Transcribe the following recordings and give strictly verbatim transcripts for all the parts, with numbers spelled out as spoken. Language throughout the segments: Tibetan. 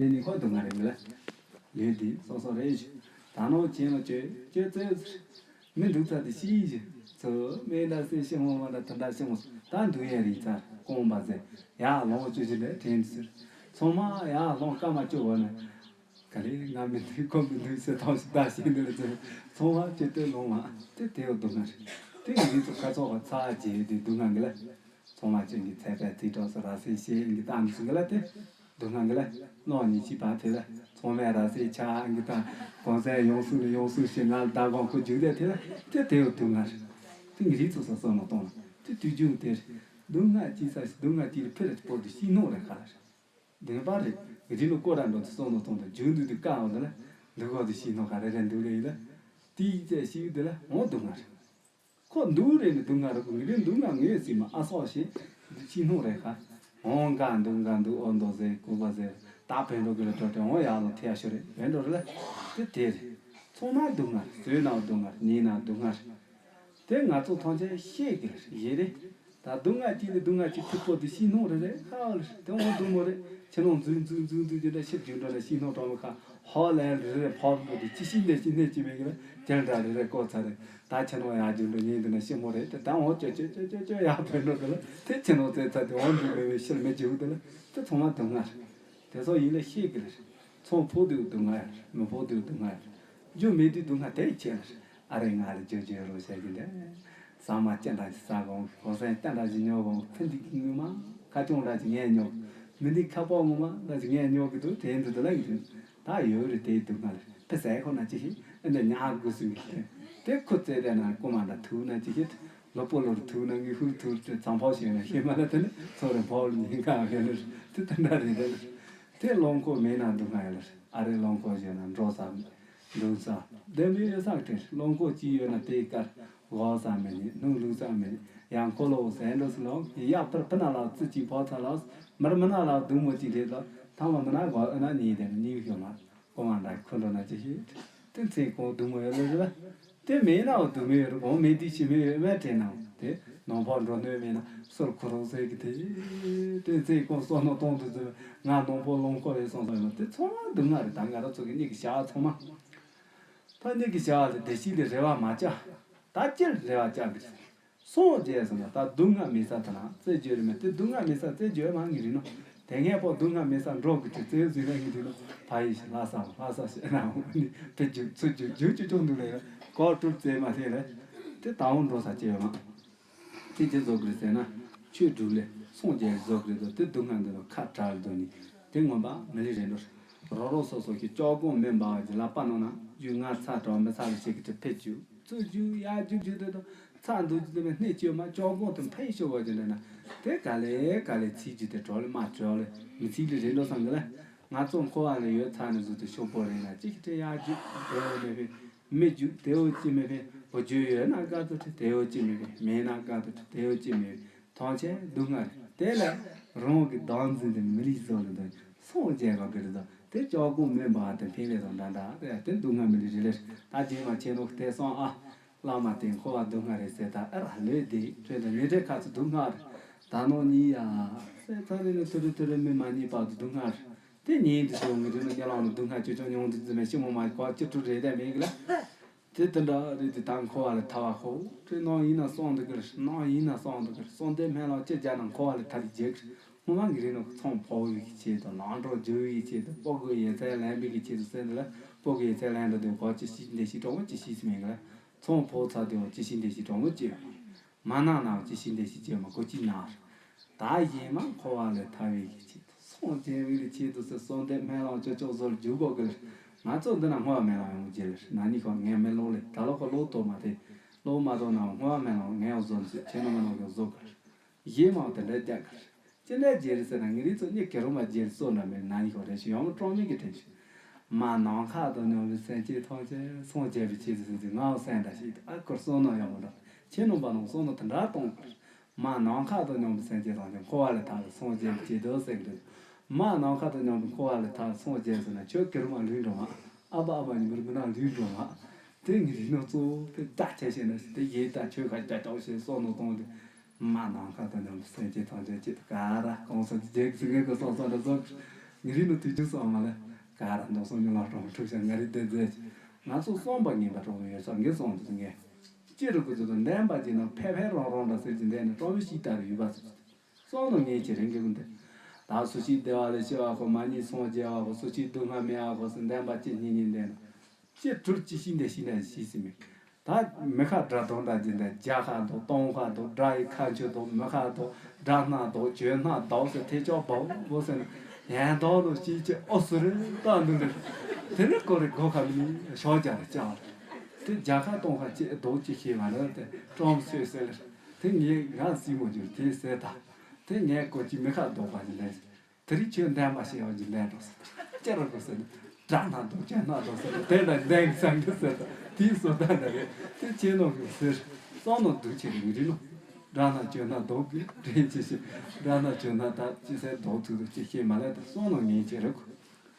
དེ་ནི་ཁོ་སྡུག་བསྔལ་རེད་མི་ལ། ལུས་འདི་སོ་སོ་རེད་ཞུ། ད་ནོ་ཁྱེད་ལ་བཅོས་བཅོས་ཚོད་མི་འདུག་ཚ་དེ་ཤི་ཞུ། ཚོ་མེ་འདྲ་སེ་ཤི་མོ་མ་འདྲ་ད་འདྲ་ཤི་མོ་ད་འདུག་ཡ་རིག་ཚར་རྐང་པ་ཟེར། ཡ་ལོངས་སྤྱོད་ཞིག་ལས་དྲན་ཟེར། ཚང་མ་ཡ་ལོངས་སྐར་མ་བཅུ་བ་ནས། ག་ལེ་ང་མི་འདུག་ཁོ་མི་འདུག་ཟེར་ཐོག་ཞིག་ད་ཤི་འདུག་ལ་ཚོ། ཚང་མ་བཅོས་ཏེ་ལོངས་མ་དེ་དེའོ་སྡུག་བསྔལ་རེད། དེ་ངེད་ཚོ་ཁ་ཚོགས་པ་ཚ་རྗེས་དེ་སྡུག་བསྔལ་གི་ལ། ཚང་མ་ཅན་གྱི་ཚད་པའི་རྩིས་གྲོགས་སུ་ར་སེ་ཤེས་ཡིན་གྱི་གཏམ་ཞིག་གི་ལ་དེ། སྡུག་བསྔལ་གྱི་ལ། གློག་ཉི་ཤུ་པ་དེ་ལ། ཚང་མས་ར་སེ་ཆ་ཡིན་གྱི་དང་གོང་ཚད་ཡོང་སུ་ནས་ཡོང་སུ་ཞིག་ང་ལ་ད་གོང་ཁུ་རྒྱུག་དེ་དེ་ལ་དེ་དེའོ་སྡུག་བསྔལ་རེད། དེ་ངེད་རིགས་ཚོ་ས་སོ་ནོ་གཏོང་ལ་དེ་དུས་རྒྱུན་དེ་རེད། སྡུག་བསྔལ་ཅི་ས་ཞིག་སྡུག་བསྔལ་ཅི་རེད་ཕི་རེད་པོ་དུ་ཤི་ནོ་རེད་ག་ལ་རེད། བདེན་པ་རེད། ངེད་རིགས་ནོ་ཀོ་ར་འགྲོ་དུ་སོ་ནོ་གཏོང་དང་རྒྱུན་དུ་དུ་ཀ་འོ་དེ་ལ། འདུག་གོ་དུ་ཤི་ནོ་ག་རེ་རེད་འདུག་ལེ་ཡིན་ལ། དེ་ཡི་ཚད་ཤི་ཡུལ་དེ་ལ་འོང་སྡུག་བསྔལ་རེད། ཁོ་འདུག་རེད་ནི་སྡུག་བསྔལ་རེད། ཁོ་ངེད་རིགས་འདུག་ང་ངོས་ཟིན་མ་ཨ་སོགས་ཞེས་འདི་ཕྱི་སྣང་རེད་ཁ། འོང་འགའ་འདུག་འགའ་འདུག་ཨོ་མདོ་ཟེར་ཀུ་པ་ཟེར་ད་བོད་འགྲོ་གི་རེད་འགྲོ་དེ་འོང་ཡག་ལ་ཐེ་ཡ་ཤོ་རེད་བོད་འགྲོ་རེད་ལ། དེ་དེ་རེད། ཚང་མ་སྡུག་བསྔལ་བཟོས་ན་སྡུག་བསྔལ་ཉིན་ན་སྡུག་བསྔལ་རེད། དེ་ང་ཚོ་ཐམས་ཅད་ཤེས་དགོས་རེད་ཡིན་རེད། ད་སྡུག་བསྔལ་གཅིག་ལས་སྡུག་བསྔལ་གཅིག་ཐུག་པོ་དེ་ཕྱི་སྣང་རེད་རེད་ཁ་བ་རེད་དེ་འོང་སྡུག་མོ་རེད། ཁྱེད་རང་འཛུལ་འཛུལ་འཛུལ་འཛུལ་རྒྱུ་འདྲ་ཤིབ་རྒྱུ་འདྲ་ལ་ཕྱི་སྣང་དྲང་མོ་ཁ་ཧོ་ལན་རེ་རེ་ཕོག་པོ་དེ་ཅི་ཤི་འདྲ་ཤི་སྣེ་ཅི་མེད་གི་ལ་རྒྱལ་འདྲ་རེ་རེ་བཀོད་ཚར་རེད། ད་ཁྱེད་རང་ཡག་རྒྱུ་འགྲོ་ཉིན་འདི་ན་ཤི་མོ་རེད་དེ་ད་འོང་ཅོ་ཅོ་ཅོ་ཅོ་ཅོ་ཡག་བོད་འགྲོ་དེ་ལ་དེ་ཁྱེད་རང་བཙལ་ཚར་དེ་འོང་འདུག་མེད་པའི་ཕྱིར་མི་འཇུག་དེ་ལ་དེ་ཚང་མ་སྡུག་བསྔལ་རེད། དེ་ཚོ་ཡིན་ལ་ཤེས་དགོས་ལ་རེད། ཚོང་ཕོག་དུས་སྡུག་བསྔལ་རེད། མི་ཕོག་དུས་སྡུག་བསྔལ་རེད། རྒྱུ་མེད་དུས་སྡུག་བསྔལ་དེ་ཆེ་ལ་རེད། ཨ་རེ་ང་ལ་རྒྱུ་རྒྱུ་རོ་བྱས་ཀྱི་འདི། ཟ་མ་སྤྱན་འདྲ་ཞིག་ཟ་གོང་གོ་སེང་སྟན་འདྲ་ཞིག་ཉོ་གོང་ཕི་འདི་གི་ངུ་མ་ཁ་ཆུང་འདྲ་ཞིག་ངས་ཉོ། མི་འདི་ཁ་པོ་ངུ་མ་འདྲ་ཞིག་ངས་ཉོ་གི་འདུག་དེ་འདི་འདི་ལ་ཡིན་དུས། ད་ཡོད་རེད་དེའི་སྡུག་བསྔལ་ཕི་ཟས་ཁོ་ན་ཅི་ཞིག་ཨ་འདི་ཉག་དགོས་སུ་གི་དེ། དེ་ཁོ་བཙལ་བསྡད་ན་རྐུ་མ་འདྲ་ཐུག་ན་ཅི་ཞིག་ལོ་པོ་ལོར་ཐུག་ན་ངའི་ཧུར་ཐུར་དེ་ཙམ་ཕོག་ཤེས་ན་ཤེས་མ་ལ་དེ་ནི་ཚོ་རེ་ཕོག་ལ་ཉིན་གང་ཡོད་ལ་དེ་དེ་འདྲ་རེད་དེ་ལ། དེ་རླངས་འཁོར་མེད་ན་སྡུག་བསྔལ་ཡོད་ལ་རེད། ཨ་རེ་རླངས་འཁོར་བཞོན་ན་འགྲོ་ས་མེད། འདུག་ས། བདེ་མོའི་ཡོད་ས་དྲན་རླངས་འཁོར་གཅིག་ཡོད་ན་དེའི་ཀར་འོག་ས་མེད་ནི་ནུབ་ལུག་ས་མེད་ནི་ཡང་འཁོར་ལོ་ཟས་འགྲོ་སི་ལོག་གི་ཡག་པར་ཕི་ན་ལ་ཙི་གཅིག་ཕོག་ཚ་ལོག་མར་མི་ན་ལ་སྡུག་མོ་གཅིག་རེད་ལོག་ཐང་ལ་མི་ན་གོ་ཨ་ན་གཉིས་དེ་ནི་གཉིས་ཤོ་མ། ཀོ་མ་འདྲ་ཁུ་འགྲོ་ན་ཅི་ཞིག་དེ་ཚེ་གོང་སྡུག་མོ་ཡོད་ལོ་རེད། དེ་མེད་ན་འོ་སྡུག་མོ་ཡོད་རེད། གོང་མེད་དུས་ཤི་མོ་ཡོད་མེད་དྲན་ན་འོ་དེ་ནང་པ་འགྲོ་སྣོད་མེད་ན་སོར་ཁུ་རོག་ཟེར་གི་དེ། དེ་ཚེ་གོང་སོ་ནོ་གཏོང་དུ་ཚུད་ང་ནང་པོ་ལོང་ཁོ་རེད་སོང་སོང་ཡོད་ལ་དེ་ཚང་མ་སྡུག་བསྔལ་རེད། ད་ང་རང་ཚོ་གི་གཉིད་ཀྱི་བྱ་བ་ཚང་མ། ད་གཉིད་ཀྱི་བྱ་བ་ལ་བདེ་སྐྱིད་ལ་རེ་བ་མ་བཅག་ད་སྐྱིད་རེ་བ་བཅག་གི་རེད། སངས་རྒྱས་ཟེར་ན་ད་སྡུག་བསྔལ་མེད་ས་དེ་ན་རྩེ་བརྗོད་རེད་མེད་དེ་སྡུག་བསྔལ་མེད་ས་རྩེ་བརྗོད་མ་ངེས་རེད་ནོ། དེ་སྔས་པོ་སྡུག་བསྔལ་མེད་ས་འགྲོ་གི་དུས་རྩེ་ཟིན་ན་ངེས་རེད་ནོ། ཕ་ཡིས་ལྷ་ས་ལྷ་ས་ཞེ་ན་འོ་ནི་དེ་རྒྱུག་ཚུར་རྒྱུག་རྒྱུག་ཅུ་ཅུང་འདུག་ལས་ལ་གོ་སྒྲུབ་རྩེ་མ་ཐེ་ལ་དེ་ད་འོང་འགྲོ་ས་ཅེ་ཡོད་མ། དེ་དེ་བཟོ་གི་རེད་ཟེར་ན་ཆོས་སྒྲུབ་ལས་སངས་རྒྱས་བཟོ་གི་རེད་དོ། དེ་སྡུག་བསྔལ་འདི་ལ་ཁ་བྲལ་དོ་ནི་དེ་ངོ་མ་མི་ལི་རེད་འགྲོ། རོ་རོ་སོ་སོ་ཞིག་ལྕོག་གོང་མེ་འབར་བ་ཞིག་ལག་པ་ནང་ན་རྒྱུ་ངར་ཚ་དྲག་མི་ཚ་ལ་ཞིག་གི་དེ་ཕེ་རྒྱུ། ཚུར་རྒྱུག་ཡར་རྒྱུག་རྒྱུག་དེ་དང་ཚ་འདུག་རྒྱུ་དེ་མི་སྣེ་བཅོས་མ་ལྕོག་གོང་དུ་འཕེན་ཤོར་བ་ཅིག་འདྲ་ན་དེ་ག་ལེ་ག་ལེ་ཚིག་རྒྱུ་དེ་གྲོགས་ལས་མ་གྲོགས་ལས་མི་ཚིག་ལས་རེད་འགྲོ་བསམ་གི་ལ། ང་ཚོ་འཁོར་བ་ལས་ཡོད་ཚར་ནས་བཟུང་སྟེ་ཤོག་པོ་རེད་ན་གཅིག་གི་དེ་ཡར་རྒྱུག་དེ་འོ་མེད་པས་མི་རྒྱུག་དེ་འོ་ཅི་མེད་པས་བུ་རྒྱུ་ཡོད་ན་དགའ་ཏོ་ཁྲི་དེ་འོ་ཅི་མེད་པས་མེད་ན་དགའ་ཏོ་ཁྲི་དེ་འོ་ཅི་མེད་པས་ཐང་ཆེན་སྡུག་བསྔལ་རེད། དེ་ལས་རང་གི་བདག་འཛིན་དེ་མི་ལུས་བཟོ་ལ་འདོད་སངས་རྒྱས་པ་གི་རེད་དོ། དེ་ལྕོག་གོང་མེ་འབར་དེ་འཕེན་ལས་དང་འདྲ་འདྲ་རེད། དེ་སྡུག་བསྔལ་མི་ལུས་རེད་ལེ། ད་རྗེས་མ་ཁྱེད་རང་གི་དེ་སོང་ཨ། བླ་མ་དེ་འཁོར་བ་སྡུག་བསྔལ་རེད་ཟེར་ད་ཨ་ར་ལོས་དེ་ཁྱོད་དང་ཉེ་འབྲེལ་ཁ་ཚོ་སྡུག་བསྔལ་རེད། ད་ནོ་གཉིས་ཡ་ཟེར་ཚ་རེ་ནས་ཐུ་རུ་ཐུ་རུ་མི་མ་གཉིས་བར་དུ་སྡུག་བསྔལ་རེད། དེ་ཉིན་དུ་ཞོགས་ངེད་ཚོ་ནི་ཉ་ལང་ནི་སྡུག་བསྔལ་ཅོ་ཅོ་མྱོང་དུ་འཛིན་མེད་ཤི་མོ་མ་གོ་ཅི་ཀྲུ་རེ་དེ་མེད་གི་ལ། དེ་དེ་འདྲ་རེད་དེ་ད་འཁོར་བ་ལས་ཐར་བ་ཁོ་ཁྲི་ནང་ཡིན་ན་སོང་འདུག་གི་རེད། ནང་ཡིན་ན་སོང་འདུག་གི་རེད། སོང་དེ་སྨན་ལ་ཅི་རྒྱ་ན་འཁོར་བ་ལས་ཐར་རྒྱུ་གི་རེད། སྔོན་མ་གི་རིང་ནང་ཚོང་ཕོག་བའི་གི་ཆེད་དུ་ལང་གྲོང་རྒྱུ་བའི་གི་ཆེད་དུ་སྤོ་གི་ཡོད་ཚད་ལེན་པའི་གི་ཆེད་དུ་ཟེར་འདི་ལ་སྤོ་གི་ཡོད་ཚད་ལེན་འདྲ་དུ་གོ་ཅི་ཤི་འདི་ཤི་གྲོང་མོ་ཅི་ཤི་སི་མེད་གི་ལ། ཚོང་ཕོག་ཚར་དུས་ཅི་ཤི་འདི་ཤི་གྲོང་མོ་ཅི་ཡོད། མ་གནང་ན་ཅི་ཤི་འདི་ཤི་ཅེས་མ་གོ་ཅི་ན། ད་ཡིན་མ་འཁོར་བ་ལས་ཐར་བའི་གི་ཆེད་དུ་སངས་རྒྱས་པའི་ལས་ཆེད་དུ་ཟེར་གསོལ་འདེབས་སྨོན་ལམ་ཅོ་ཅོག་བཟོར་འཇུག་གོ་གི་ལ། ང་ཚོ་འདི་ན་སྔོན་བ་སྨོན་ལམ་ཡོང་རྗེས་ལ་ན་ནི་ཁོ་ངས་མི་ལོག་ལས་ད་ལོ་ཁོ་ལོག་ཐོག་མ་དེ་ལོག་མ་ཐོག་ན་སྔོན་བ་སྨོན་ལམ་ངས་བཟོ་ཟེར་ཁྱེད་རྣམ་པ་རྣམས་ཀྱང་བཟོ་གི་ལ། གཞན་མང་དེ་འདྲ་རྒྱག་གི་ལ། ཅི་འདྲ་རྗེས་ལ་ཟེར་ན་ངེད་རིགས་ཚོ་གཉིས་ཀྱི་རུ་མ་རྗེས་ལ་སོ་འདྲ་མེད་ན་ནི་ཁོ་རེ་ཞིག་ཡོང་སྤྲང་མི་གི་དྲན་ཞིག་མ་ནམ་མཁའ་དང་མཉམ་པའི་སེམས་ཅན་ཐམས་ཅད་སངས་རྒྱས་པའི་ཆེད་དུ་ཟེར་ཏེ་ངའོ་སེམས་འདྲ་ཞིག་ཏུ་ཨ་ཁུར་བསམ་ན་ཡོང་མི་འདུག་ཁྱེད་རྣམ་པ་རྣམས་བསམ་ན་དེ་འདྲ་གཏོང་དགོས། མ་ནམ་མཁའ་དང་མཉམ་པའི་སེམས་ཅན་ཐམས་ཅད་འཁོར་བ་ལས་ཐར་སངས་རྒྱས་པའི་ཆེད་དུ་ཟེར་གི་འདུག་མ་ནམ་མཁའ་དང་མཉམ་པའི་འཁོར་བ་ལས་ཐར་སངས་རྒྱས་ཟེར་ན་ཁྱོད་ཀྱི་རུ་མ་ལུས་འགྲོ་མ། ཨ་ཕ་ཨ་ཕ་ཉི་མར་མི་ན་ལུས་འགྲོ་མ། དེ་ངེད་རིགས་ནང་གཙོ་བོ་དཔེ་བརྡ་ཆད་བྱས་ན་དེ་ཡེ་ད་ཆོས་ཁ་རྒྱ་ཆོག་བྱས་བསམ་ན་གཏོང་དེ། མ་ནམ་མཁའ་དང་མཉམ་པའི་སེམས་ཅན་ཐམས་ཅད་ཆེད་དུ་ག་ར་གང་ས་ཅི་རྒྱལ་གྱི་ངེད་ཀྱི་སོ་སོ་འདྲ་བཟོ་གི། ངེད་རིགས་ནི་དུས་རྒྱུན་སོང་མ་ལ། ག་ར་མདོ་སོང་མྱི་ལ་གྲོང་འཁྲུག་ཤ་ང་རིགས་བདེ་མཛད་ཅིག་ང་ཚོ་སོང་པ་ངན་པ་གྲོང་ཡོད་ས་ངེད་སོང་དུས་ངས། ཅི་རུ་ཀུ་ཚོད་དུ་འདན་པ་ཅིག་ན་ཕལ་ཕལ་རང་རང་འདྲ་ཟེར་གྱི་འདན་ནི་གྲོང་ཡོད་ཤིག་ལྟར་ཡོད་པ་ཚོ། སོང་ནོ་ངས་ཅི་རིང་གི་ཀུན་ཏེ། ད་སུ་ཞིག་བདེ་བ་ལས་སྐྱེ་བ་ཁོ་མ་ཉིད་སོང་རྒྱལ་བ་ཁོ་སུ་ཞིག་སྡུག་བསྔལ་མེད་བ་ཁོ་སུ་འདན་པ་ཅི་སྙིང་ཉིན་འདན་ན། ཅི་གྲུར་ཅི་ཤི་འདྲ་ཤི་འདྲ་ཤི་སྲིད་མེད། ད་མི་ཁ་དགྲ་དོང་འདྲ་འདི་འདྲ་རྒྱ་ཁ་དོག་སྟོང་ཁ་དོག་དགྲ་ཡི་ཁ་མཆུ་དོག་མི་ཁ་དོག་དགྲ་སྣ་དོག་གྱོད་སྣ་དོག་ཟེར་ཐེ་ཆོག་བོ་བོ་ཟེར་ན་ཡན་དོག་དོག་ཅི་ཅི་ཨོ་སུ་རེ་ད་འདི་འདྲ། དེ་ནི་ཀོ་རེ་གོ་ཁ་མི་ཤོག་རྒྱ་རེ་ཅག་དེ་རྒྱ་ཁ་སྟོང་ཁ་ཅི་དོག་ཅི་ཤེས་མ་ལ་དེ་ཀྲོམ་སོས་ཟེར་ལེ། དེ་ངས་ང་སྲིད་མོ་འགྱུར་དེ་ཟེར་ད། དེ་ངས་གོ་ཅི་མི་ཁ་དོག་པ་ཅི་ལས། དེ་རིང་ཁྱོད་འདན་པ་ཞེས་ཡང་ཅི་འདན་འགྲོ་ཟེར། ཅི་ར་གོ་ཟེར་ན། དགྲ་སྣ་དོག་གྱོད་སྣ་དོག་ཟེར་དེ་ལ་འདན་སང་གི་ཟེར་ད། དེའི་བཟོ་ལྟ་འདྲ་རེད། དེ་ཁྱེད་ནང་གི་ཟེར། སང་ནང་འདུག་ཆེ་རིང་རིང་ནོ། དགྲ་སྣ་གྱོད་སྣ་དོག་གི་དྲན་ཅི་ཤེས། དགྲ་སྣ་གྱོད་སྣ་ད་ཅི་ཟེར་དོག་ཐུག་ཐུག་ཅི་ཤེས་མ་ལས་ད་སང་ནང་ངེས་ཅི་ར་གོ།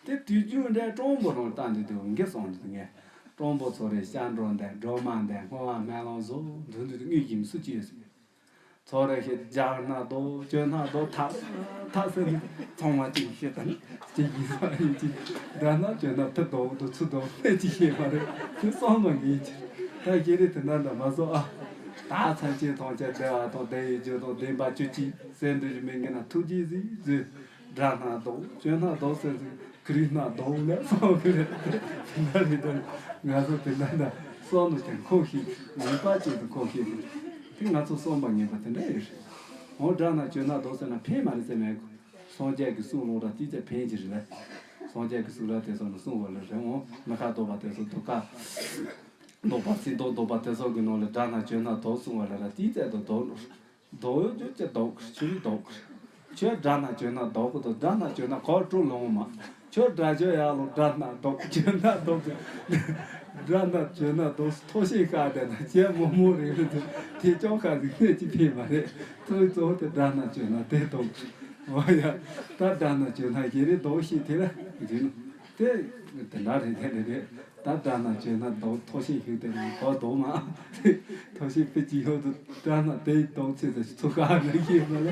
དེ་དུས་རྒྱུན་འདྲ་ཀྲོང་པོ་རང་ལྟ་འདི་དུ་འགི་སང་འདི་དུ་ངས། ཀྲོང་པོ་ཚོ་རེ་ཤ་འགྲོ་འདན་སྒྲོལ་མ་འདན་སྔོ་བ་སྨན་ལམ་བཟོ་འདུ་འདུ་དུ་དངུལ་གྱིས་མི་སུ་ཅི་ཡོད་ཟེར། ཚོ་རེ་ཤི་རྒྱ་སྣ་དོ་གྱོད་སྣ་དོ་ཐག་ཐག་ཟེར་ནས་ཚང་མ་གཅིག་ཤེས་དང་གཅིག་ཡིན་ས་ཡིན་གཅིག་དགྲ་སྣ་གྱོད་སྣ་ཕི་དོ་དོ་ཚུ་དོ་ཕེ་གཅིག་ཤེས་མ་རེད། དེ་སོང་མ་ངེས་ཀྱི་ད་ཁྱེད་རེ་དེ་འདྲ་འདྲ་མ་བཟོ་ཨ། ད་ཚན་ཆེན་ཐོང་ཆེན་བདེ་བ་དང་བདེ་བའི་རྒྱུ་དང་བདེན་པ་བཅུ་གཅིག་ཟེར་འདོད་ཀྱི་མི་ངན་ན་ཐུགས་རྗེ་གཟིགས་མཛོད། དགྲ་སྣ་དོ་གྱོད་སྣ་དོ་ཟེར་ཟིག་ཁི་རི་ན་དོ་ལ་སོང་གི་རེད། དེ་འདྲ་རེད་དོ། ང་ཚོ་དེ་འདྲ་འདྲ་སོང་ནོ་དེ་ཁོ་ཤེས་ངེས་པ་ཅིག་ཏུ་ཁོ་ཤེས་ཀྱི་རེད། དེ་ང་ཚོ་སོང་པ་ངེས་པ་དེ་འདྲ་ཡོད་རེད། འོ་དགྲ་སྣ་གྱོད་སྣ་དོ་ཟེར་ན་ཕན་མ་རེད་ཟེར་མེད་གོ། སངས་རྒྱས་ཀྱི་གསུང་ལོག་འདྲ་ཏི་ཙེ་ཕན་གྱི་རེད་ལ། སངས་རྒྱས་ཀྱི་གསུང་ར་དེ་ཚོ་ནི་གསུང་བ་ལ་རེད་འོ་མི་ཁ་དོག་པ་དེ་ཚོ་དུ་ཁ། དོག་པ་སྲིད་དོག་དོག་པ་དེ་ཚོ་གི་ནང་ལ་དགྲ་སྣ་གྱོད་སྣ་དོ་གསུང་བ་ལ་ར་ཏི་ཙེ་དོ་དོ་ལོ། དོག་ཡོད་རྒྱུ་ཅི་དོག་ཆུ་རི་དོག་ཁྱོད་དགྲ་སྣ་གྱོད་སྣ་དོག་གི་དོ་དགྲ་སྣ་གྱོད་སྣ་གོ་ཀྲུ་ལོང་མ། ཁྱོད་དགྲ་གྱོད་ཡག་ལོ་དགྲ་སྣ་དོག་གྱོད་སྣ་དོག་གི། དགྲ་སྣ་གྱོད་སྣ་དོག་ཐོ་ཤེས་ཁ་དེ་ན་ཁྱེད་མོ་མོ་རེད་རེད་དོ། དེ་ཅོག་ཁ་ཟིག་ནས་ཅི་ཕན་མ་རེད། ཐོའི་གཙོ་བོ་དེ་དགྲ་སྣ་གྱོད་སྣ་དེ་དོག་འོ་ཡ། ད་དགྲ་སྣ་གྱོད་སྣ་ཞེ་རེ་དོག་ཤེས་དེ་ལ་རིན་དེ་དེ་འདྲ་རེད་དེ་རེད་རེད། ད་དགྲ་སྣ་གྱོད་སྣ་དོག་ཐོ་ཤེས་ཤུགས་དེ་ནི་གོ་དོག་མ། ཐོ་ཤེས་ཕི་ཅི་ཡོད་དུ་དགྲ་སྣ་དེ་དོག་ཚེ་དུ་ཚུ་ཁ་ནི་ཤེས་མ་ལ།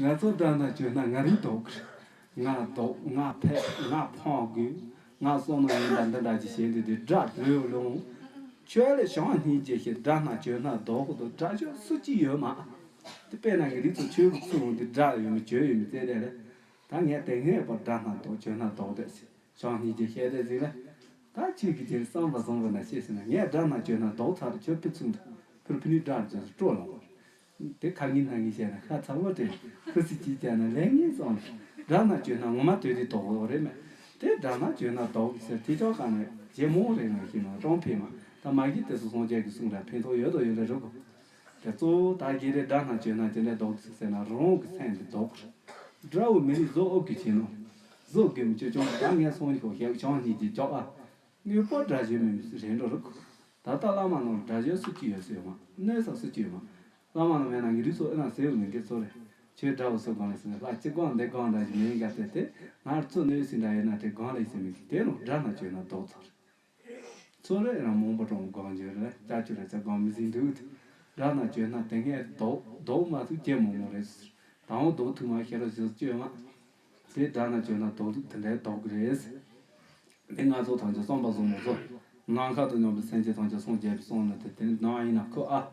ང་ཚོ་དགྲ་སྣ་གྱོད་སྣ་ང་རིག་དོག་ང་དོག་ང་ཕེ་ང་ཕང་དགོས། ང་སོང་ནོ་ཡིན་པ་འདི་འདྲ་ཅིག་བྱེད་འདི་དུས་དགྲ་རེའུ་ལུང་། ཁྱོད་ལས་བྱང་སྙིང་རྗེ་ཞེས་དགྲ་སྣ་གྱོད་སྣ་དོག་གོ་དོ་དགྲ་གྱོད་སུ་གཅིག་ཡོད་མ། དེ་དཔེར་ན་ངའི་རིགས་ཚོ་ཆོས་ཀྱི་ཚུལ་འོང་དུས་དགྲ་ཡོད་མི་གྱོད་ཡོད་མི་བཙལ་དེ་རེད། ད་ངས་དེ་སྔས་པར་དགྲ་སྣ་དོག་གྱོད་སྣ་དོག་དེ་ཟེར་བྱང་སྙིང་རྗེ་བཤད་དེ་ཟིག་ལ། ད་ཁྱོད་ཀྱི་དེར་བསམ་པ་བཟང་བ་ན་ཤེས་ཟིན་ན་ངས་དགྲ་སྣ་གྱོད་སྣ་དོག་ཚར་ཁྱོད་ཕི་ཚུགས་འདུག་ཕུར་ཕུ་ནི་དགྲ་གྱོད་སྤྲོ་ལོང་བར། དེ་ཁ་ངན་སྣ་ངན་བཤད་ན་ཁ་ཚ་བོ་དེ་ཁུ་སི་ཅི་བྱས་ན་ལས་ངན་སོང་། དགྲ་སྣ་གྱོད་སྣ་ངོ་མ་དོད་དེ་དོག་ལོ་རེད་མེད། དེ་དགྲ་སྣ་གྱོད་སྣ་དོག་ཟེར་དེ་ཅོག་ཁ་ནས་རྗེ་མོ་རེད་ང་ཤེས་ན་ཀྲོང་ཕེ་མ་ད་མ་གི་དེ་ཚོ་སངས་རྒྱས་ཀྱི་གསུང་ར་ཕན་ཐོགས་ཡོད་དོ་ཡོད་ལ་རུ་གོ། དེ་གཙོ་བོ་ད་གི་རེད་དགྲ་སྣ་གྱོད་སྣ་དེ་འདྲ་དོག་ཟེར་ན་རང་གི་སེམས་དེ་དོག་དགྲ་བོ་མི་རིགས་བཟོ་ཨོ་གི་བྱེད་ནོ། བཟོ་དགོས་མི་ཅོ་ཅོང་ད་ངས་སོང་ཤོག་ཞེས་བྱང་སྙིང་རྗེ་ཅོག་ཨ། དངོས་པོ་དགྲ་གྱོད་མི་མི་རེད་འགྲོ་རུག་ད་ལྟ་བླ་མ་ནང་དགྲ་གྱོད་སུ་གཅིག་ཡོད་ཟེར་མ་གནོད་ས་སུ་གཅིག་ཡོད་མ། བླ་མ་ནང་མེད་ན་ངེད་རིགས་ཚོ་ཨེ་ན་ཟེར་བ་མི་འགྲིག་ཚོ་རེད། ཁྱོད་དགྲ་བོ་སུ་གང་ལ་ཟེར་ན་ལྷ་གཅིག་གང་འདི་གང་འདྲ་ཞིག་མིན་ག་ཟེར་ཏེ་ང་ར་ཚོ་གནོད་སྲིད་འདྲ་ཡོད་ན་དེ་གང་ལ་ཟེར་མི་འགྲིག་དེ་ནང་དགྲ་སྣ་གྱོད་སྣ་དོག་ཚར། ཚོ་རེ་རང་མང་པོ་གྲོང་གང་འཇོལ་རེ་ལ་ཅ་ཅུ་རེ་ཚ་གང་མི་ཟིན་འདུག་དེ། དགྲ་སྣ་གྱོད་སྣ་དེ་ངས་དོག་དོག་མ་ཐུག་ཅེས་མང་མོ་རེད། དང་བོ་དོག་ཐུག་མ་ཤེས་རོ་ཞིག་བཅོས་མ། དེ་དགྲ་སྣ་གྱོད་སྣ་དོག་ཐུག་དེ་འདྲའི་དོག་གི་རེད། འདི་ང་ཚོ་ཐམས་ཅད་བསམ་པ་བཟང་མོ་ཚོ། ནམ་མཁའ་དང་མཉམ་པའི་སེམས་ཅན་ཐམས་ཅད་སངས་རྒྱས་པའི་གསུང་ནི་དེ་དེ་ནི་ནང་ཡིན་ན་ཁོ་ཨ།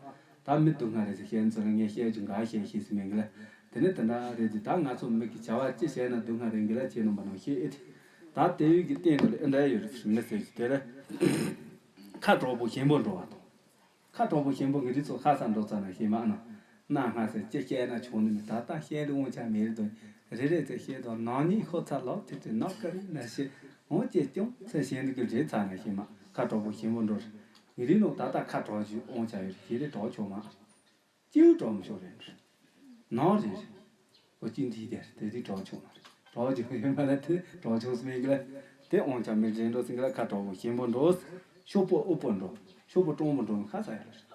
ད་མི་སྡུག་བསྔལ་རེད་ཟེར་བཤད་ཚོད་ལ་ངས་བཤད་རྒྱུ་འགའ་བཤད་ཤེས་སུ་མེད་གི་ལ། དེ་ནི་དེ་འདྲ་རེད་དེ་ད་ང་ཚོ་མི་གི་བྱ་བ་ཅི་བྱས་ན་སྡུག་བསྔལ་རེད་གི་ལ་ཁྱེད་རྣམ་པ་རྣམས་ཤེས་ཨེ་དེ། ད་དེ་བས་ཀྱི་སྟེང་དུ་ལ་ཨེ་འདྲ་ཡོད་རེད་ཟེར་མི་ཟེར་གི་དེ་ལ། ཁ་དྲག་པོ་ཞིམ་པོ་འགྲོ་བ་དང་། ཁ་དྲག་པོ་ཞིམ་པོ་ངེད་རིགས་ཚོ་ཁ་ས་འགྲོ་ཙ་ན་ཞིམ་མ་ཨ་ན། སྣ་སྔ་ཟེར་ཅི་བཤད་ན་ཆོག་ནི་མི་ད་ལྟ་བཤད་ལུགས་འོང་ཆ་མེད་རེད་དོ། རེ་རེ་ཚེ་བཤད་དོ་ནང་ཉིད་ཤོ་ཚ་ལོག་ཐེ་ཐེ་ནག་ཀ་རི་ན་ཤེ། འོང་ཅེ་ཅུང་ཚེ་ཞེ་འདི་གི་རེ་ཚ་ན་ཞིམ་མ་ཁ་དྲག་པོ་ཞིམ་པོ་འགྲོ་རེད། ངེད་རིགས་ནང་ད་ལྟ་ཁ་དྲག་རྒྱུ་འོང་ཆ་ཡོད་རེད་ཞེ་རེ་དྲག་ཆོག་མ། ཅིའུ་གྲོགས་མི་ཤོར་རེད། ནོར་རེད། འོ་ཅི་འདི་དེར་དེ་དེ་གྲོགས་ཆུང་མ་རེད། གྲོགས་ཆུང་ཡོད་མ་རེད་དེ་གྲོགས་ཆུང་སུ་མིན་གི་ལ། དེ་འོང་ཆ་མི་རེད་འགྲོ་སིང་གི་ལ་ཁ་གྲོགས་པོ་ཞིམ་པོ་འགྲོ། ཤོག་པོ་ཨུ་པོ་འགྲོ། ཤོག་པོ་ཀྲོང་པོ་འགྲོ་ཁ་ས་ཡོད་ལ་རེད།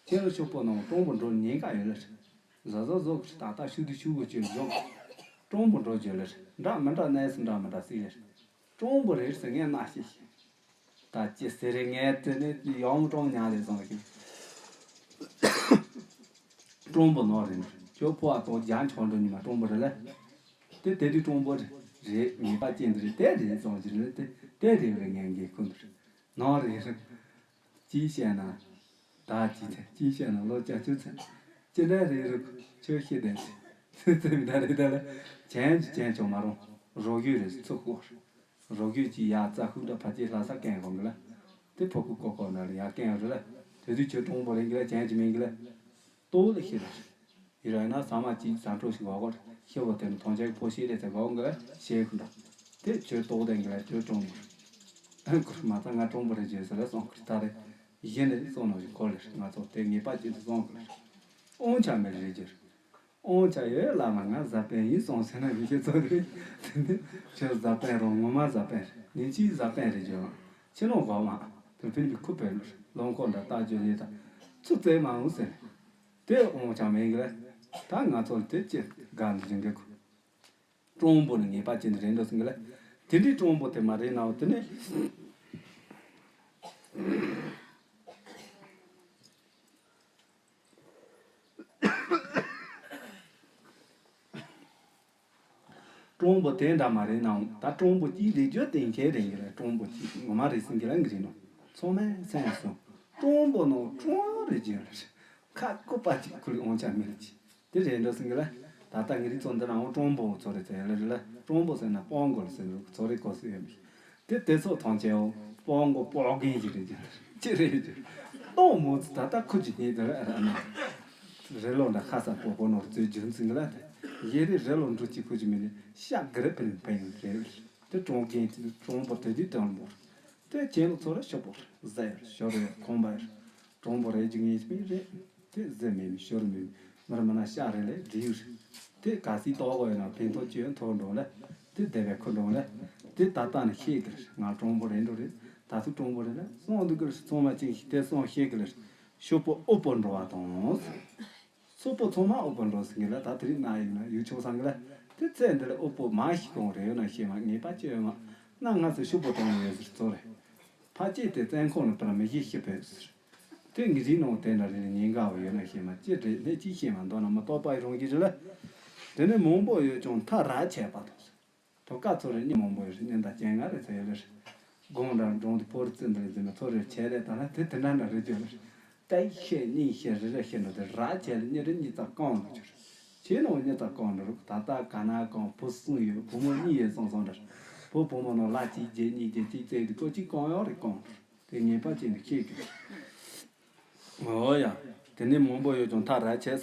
ཁྱེད་རང་ཤོག་པོ་ནང་ཀྲོང་པོ་འགྲོ་ཉེན་ཁ་ཡོད་ལ་རེད། བཟའ་བཟའ་བཟོ་གི་ད་ལྟ་ཤུ་དུ་ཤུ་གོ་ཅོས་བཟོ། ཀྲོང་པོ་འགྲོ་བརྗོད་ལ་རེད་འདྲ་མི་འདྲ་གནས་སུ་འདྲ་མི་འདྲ་སིག་ལ་རེད། ཀྲོང་པོ་རེད་ཟེར་ངས་མནའ་ཤེས་ཤེས། ད་ཅི་ཟེར་རེ་ངས་དེ་ནས་ཡོང་ཀྲོང་ཉག་ལས་སོང་ཞིག་ཀྲོང་པོ་ནོར་རེད། ཁྱོད་ཕོ་བ་ཏོ་རྒྱ་འཁྱོག་འགྲོ་ཉི་མ་ཀྲོང་པོ་རེད་ལ། དེ་དེ་དུས་ཀྲོང་པོ་རེད། རེད། ངེས་པ་ཅན་དུ་རེད། དེ་རེད་སོང་ཅི་རེད། དེ་དེ་རེད་རེད། ངས་འགན་ཁུར་འདུག་ནང་རེད་རེད། གཅིག་བཤད་ན་ཟླ་གཅིག་ཚེ། གཅིག་བཤད་ན་ལོ་བརྒྱད་ཅུ་ཚེ། ཅི་འདྲ་རེད་རེད། ཁྱོད་ཤེས་དེ་ཚེ་མི་འདྲ་རེད། ད་ལ་གྱེན་གྱི་གྱེན་ཆོག་མ་རུང་། རོགས་རྒྱུད་རེད་ཚུགས་ཤོག་རོགས་རྒྱུད་ཀྱི་ཡ་རྩ་ཤུགས་འདྲ་ཕ་སྐྱེས་ལྷ་ས་གན་གོང་གི་ལ། དེ་ཕོ་ཁུ་ཀོ་ཀོ་ན་ལ་ཡ་གན་རེད་ལ། དེ་དུས་ཁྱོད་གྲོང་པོ་རེད་གི་ལ། གྱེན་གྱི་མིན་གི་ལ། ལྟོ་ལ་ཤེས་ལ། ཡི་ར་ན་ས་མ་གཅིག་ཟ་འཕྲོ་ཞིག་བ་གོ་ཤེས་བོ་དེ་ནི་ཐོང་ཆེ་ཕོ་ཤེས་ལས་ཚེ་གོ་གི་ལ་ཤེས་ཁུ་འདྲ། དེ་ཁྱོད་ལྟོ་ལྡན་གི་ལ་ཁྱོད་གྲོང་པོ་རེད། ཨ་ཁུར་མ་ཚ་ང་གྲོང་པོ་རེད་བརྗོད་ཟེར་ལ་སོང་ཁུར་ད་རེད། གཞི་ནས་སོང་ནོ་ཞིག་གོ་ལེ། ང་ཚོ་དེ་ངེས་པ་ཅན་དུ་སོང་གི་ལ། དབང་ཆ་མེད་རེད་ཀྱི། དབང་ཆ་ཡོད་བླ་མ་ང་བཟའ་དཔོན་ཡིན་སོང་ཟེར་ན་མི་ཤེས་ཚོ་རེད། དེ་འདི་ཁྱོད་བཟའ་དཔོན་རང་ངོ་མ་བཟའ་དཔོན་རེད། ཉིན་གཅིག་བཟའ་དཔོན་རེད་ཀྱི། ཕྱི་ལོགས་གོ་མ་དེ་ཕན་གྱི་ཁུ་བོད་ལོ་ཁོ་འདྲ་རྟགས་བརྗོད་ཡིན་ད་ཚུར་བཙལ་མ་འོང་ཟེར། དེ་དབང་ཆ་མེད་གི་ལ། ད་ང་ཚོ་ལ་དེ་ཅི་དགའ་འདི་རིང་གི་ཁུ། གྲོང་པོ་ནི་ངེས་པ་ཅན་དུ་རེད་འགྲོ་ཟིན་གི་ལ། དེ་འདྲའི་གྲོང་པོ་དེ་མ་རེད་ནའོ་དེ་ནི། གྲོང་པོ་དེ་འདྲ་མ་རེད་ནའོ། ད་གྲོང་པོ་གཅིག་རེད་རྒྱུ་གཏན་འཁེལ་རེད་གི་ལ། གྲོང་པོ་གཅིག་ངོ་མ་རེད་ཟིན་གི་ལ་འགི་རེད་ནོ། ཚང་མས་སེམས་སོང་། གྲོང་པོ་ནོ་གྲོང་རེད་རྒྱུ་ལ། ཁ་ཁུ་པ་གཅིག་ཁུ་ལི་དབང་ཆ་མེད་ལ་ཅི། དེ་རེད་འགྲོ་ཟིན་གི་ལ། ད་ལྟ་ངེད་རིགས་ཚོ་འདི་ནང་གྲོང་པོ་ཚོ་རེད་ཟེར་ཡ་ལ་རེད་ལ། གྲོང་པོ་ཟེར་ན་སྤོ་མགོ་ལ་ཟེར་ཚོ་རེད་གོ་ཟེར་ཡོད་མི་ཤེས། དེ་དེ་ཚོ་ཐང་ཆེའོ། སྤོ་མགོ་སྤོ་རྒན་ཞིག་རེད་ཀྱི། ཅི་རེད་ཀྱི། ཏོག་མོ་ཚོ་ད་ལྟ་ཁུ་ཅི་ཉིད་དེ་ལ་ཨ་ན། རི་ལོ་འདྲ་ཁ་ས་སྤོ་སྤོ་ནོར་ཚོའི་རྒྱུ་མཚན་གི་ལ་དེ། ཡེ་རེ་རི་ལོ་འགྲོ་ཅི་ཁུ་ཅི་མི་ནི་ཤ་གི་རི་པིན་པིན་རེད། དེ་གྲོང་རྒན་གྲོང་པོ་དེ་དུས་དྲང་མོ། དེ་ཁྱེད་ཚོ་ར་ཤོག་པོ་ཟེར་ཤོར་རེ་ཁོང་པ་གྲོང་པོ་རེ་རྒྱུ་ངེས་པའི་རེད། དེ་ཟེར་མེད་མི་ཤོར་མེད་མི་ར་མ་ན་ཤ་རེ་ལས་འདྲིའུ་རེད། དེ་ག་སྲིད་ཏོག་གོ་ཡོད་ན་ཕན་ཐོགས་ཅི་ཡོད་མཐོ་འགྲོ་ལ། དེ་བདེ་བའི་ཁུ་འགྲོ་ལ། དེ་ད་ལྟ་ནི་ཤེས་གི་རེད། ང་གྲོང་པོ་རེད་འགྲོ་རེད། ད་ཚོ་གྲོང་པོ་རེད་ལ་སོང་འདུག་གི་རེད། ཚང་མ་ཅིག་ཞིག་དེ་སོང་ཤེས་གི་རེད། ཤོག་པོ་ཨོ་པོ་འགྲོ་བ་དང་། སོག་པོ་ཚང་མ་ཨོ་པོ་འགྲོ་ཟིན་གི་ལ། ད་དེ་རིང་ན་ཡིན་ན་ཡུལ་ཕྱོགས་སང་གི་ལ། དེ་ཚེ་འདི་ལ་ཨོ་པོ་མ་ཞིག་གང་རེ་ཡོད་ན་ཤེས་མ་ངེས་པ་ཅི་ཡོད་མ། ན་ང་ཚོ་ཤོག་པོ་གྲོང་ཡོད་ཟེར་ཚོ་རེད། ཕ་སྐྱེས་དེ་བཙན་ཁོག་ནས་པར་མི་ཤེས་ཤི་བོད་ཟེར། དེ་ངེད་རིགས་ནང་དེ་འདྲ་རེ་ཉེན་ཁ་བ་ཡོད་ན་ཤེས་མ་ཅི་རེད་ལས་ཅི་ཤེས་མ་འདོད་ན་མ་གཏོགས་པ་རང་གི་རེད་ལ། དེ་ནས་མང་པོ་ཡོད་ཀྱང་མཐའ་ར་ཆད་པ་དང་། དོ་ཀ་ཚོ་རེ་གཉིས་མང་པོ་ཡོད་རེད། གཉིས་དང་སྤྱན་སྔ་རེ་ཚོ་ཡོད་རེད། དགོང་དྲ་འབྲོང་དུ་ཕོར་ཙི་འདི་རེ་འཛིན་མ་ཚོ་རེ་ཆད་རེ་དང་ལ་དེ་དེ་འདྲ་འདྲ་རེ་ཅོ་རེད། ཏའི་ཤེས་གཉིས་ཤེས་རེ་རེ་ཤེས་འགྲོ་དེ་ར་ཆད་ལ་གཉིས་རེ་གཉིས་ཙག་གང་འགྲོ་ཆོ་རེད། ཁྱེད་ནང་གཉིས་ཙག་གང་འགྲོ་རུག་ད་ལྟ་ག་ན་གང་བུ་གསུམ་ཡོད། བུ་མོ་གཉིས་ཡོད་སོང་སོང་འདྲ། བུ་བུ་མོ་ནང་ལ་གཅིག་རྗེས་གཉིས་རྗེས་གཅིག་བཙལ་དུས་ཀོ་གཅིག་གང་ཡོད་རེད་གང་འགྲོ། དེ་ངེས་པ་ཅན་དུ་ཤེས་དགོས། འོ་ཡ། དེ་ནས་མང་པོ་ཡོད་ཀྱང་མཐའ་ར་ཆད།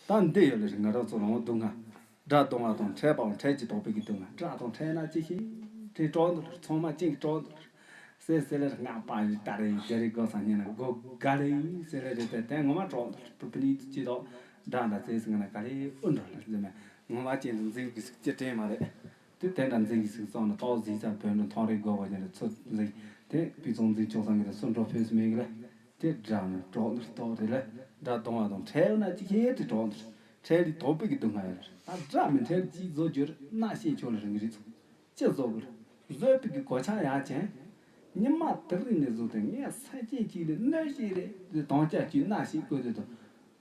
ད་འདི་ཡོད་ལ་རེད། ང་རང་ཚོ་ལ་འོང་སྡུག་བསྔལ། དགྲ་གདོང་བ་དང་འཕྲད་པའང་འཕྲད་ཀྱི་དོགས་པའི་གི་སྡུག་བསྔལ། དགྲ་དང་འཕྲད་ན་ཅི་ཞིག་དེ་གྲོགས་འདུག་ཚང་མ་ཅིག་གྲོགས་འདུག་སེ་སེ་ལེར་ང་པ་ཡི་ཏ་རེ་ཡི་རེ་གོ་ས་ཉན་ན་གོ་ག་ལེ་ཡི་སེ་ལེ་རེ་ཏེ་དེ་ངོ་མ་གྲོགས་འདུག་པུ་པུ་ནི་ཅི་དོག་དགྲ་འདྲ་ཚེ་སི་ང་ན་ག་ལེ་ཨུ་འདྲ་ལ་ཟེར་ན་ངོ་མ་ཅན་དུ་འཛིན་གི་སུག་ཅི་དྲན་མ་རེད། དེ་དེ་འདྲ་འཛིན་གི་སུག་སོང་ན་ཏོག་འཛིན་ས་བོད་འདྲ་མཐོང་རེ་དགོས་པ་ཉན་ན་ཚུར་འཛིན་དེ་པི་ཚོང་འཛིན་ཆོག་སང་གི་ལ་སུ་འགྲོ་ཕོད་སུ་མེད་གི་ལ། དེ་དགྲ་ནི་གྲོགས་འདིར་གཏོགས་རེད་ལ། དགྲ་གདོང་བ་དང་འཕྲད་ན་ཅི་ཁྱེད་དེ་གྲོགས་འདིར་འཕྲད་དེ་དོགས་པའི་གི་སྡུག་བསྔལ་ཡོད་རེད། ད་དགྲ་མི་འཕྲད་ཅིག་བཟོ་རྒྱུར་སྣ་ཤེས་ཆོག་ལ་རིང་གི་རིག་ཚོགས་ཅི་བཟོ་དགོས་རེད། བཟོད་པའི་གི་གོ་ཆ་ཡག་ཅན། ཉི་མ་དེ་རིང་ནས་བཟུང་སྟེ་ངས་ས་ཆེན་གཅིག་ལས་གནོད་ཤེས་རེད་དེ་དང་ཅག་གཅིག་སྣ་ཤེས་བཀོད་དེ་དང་།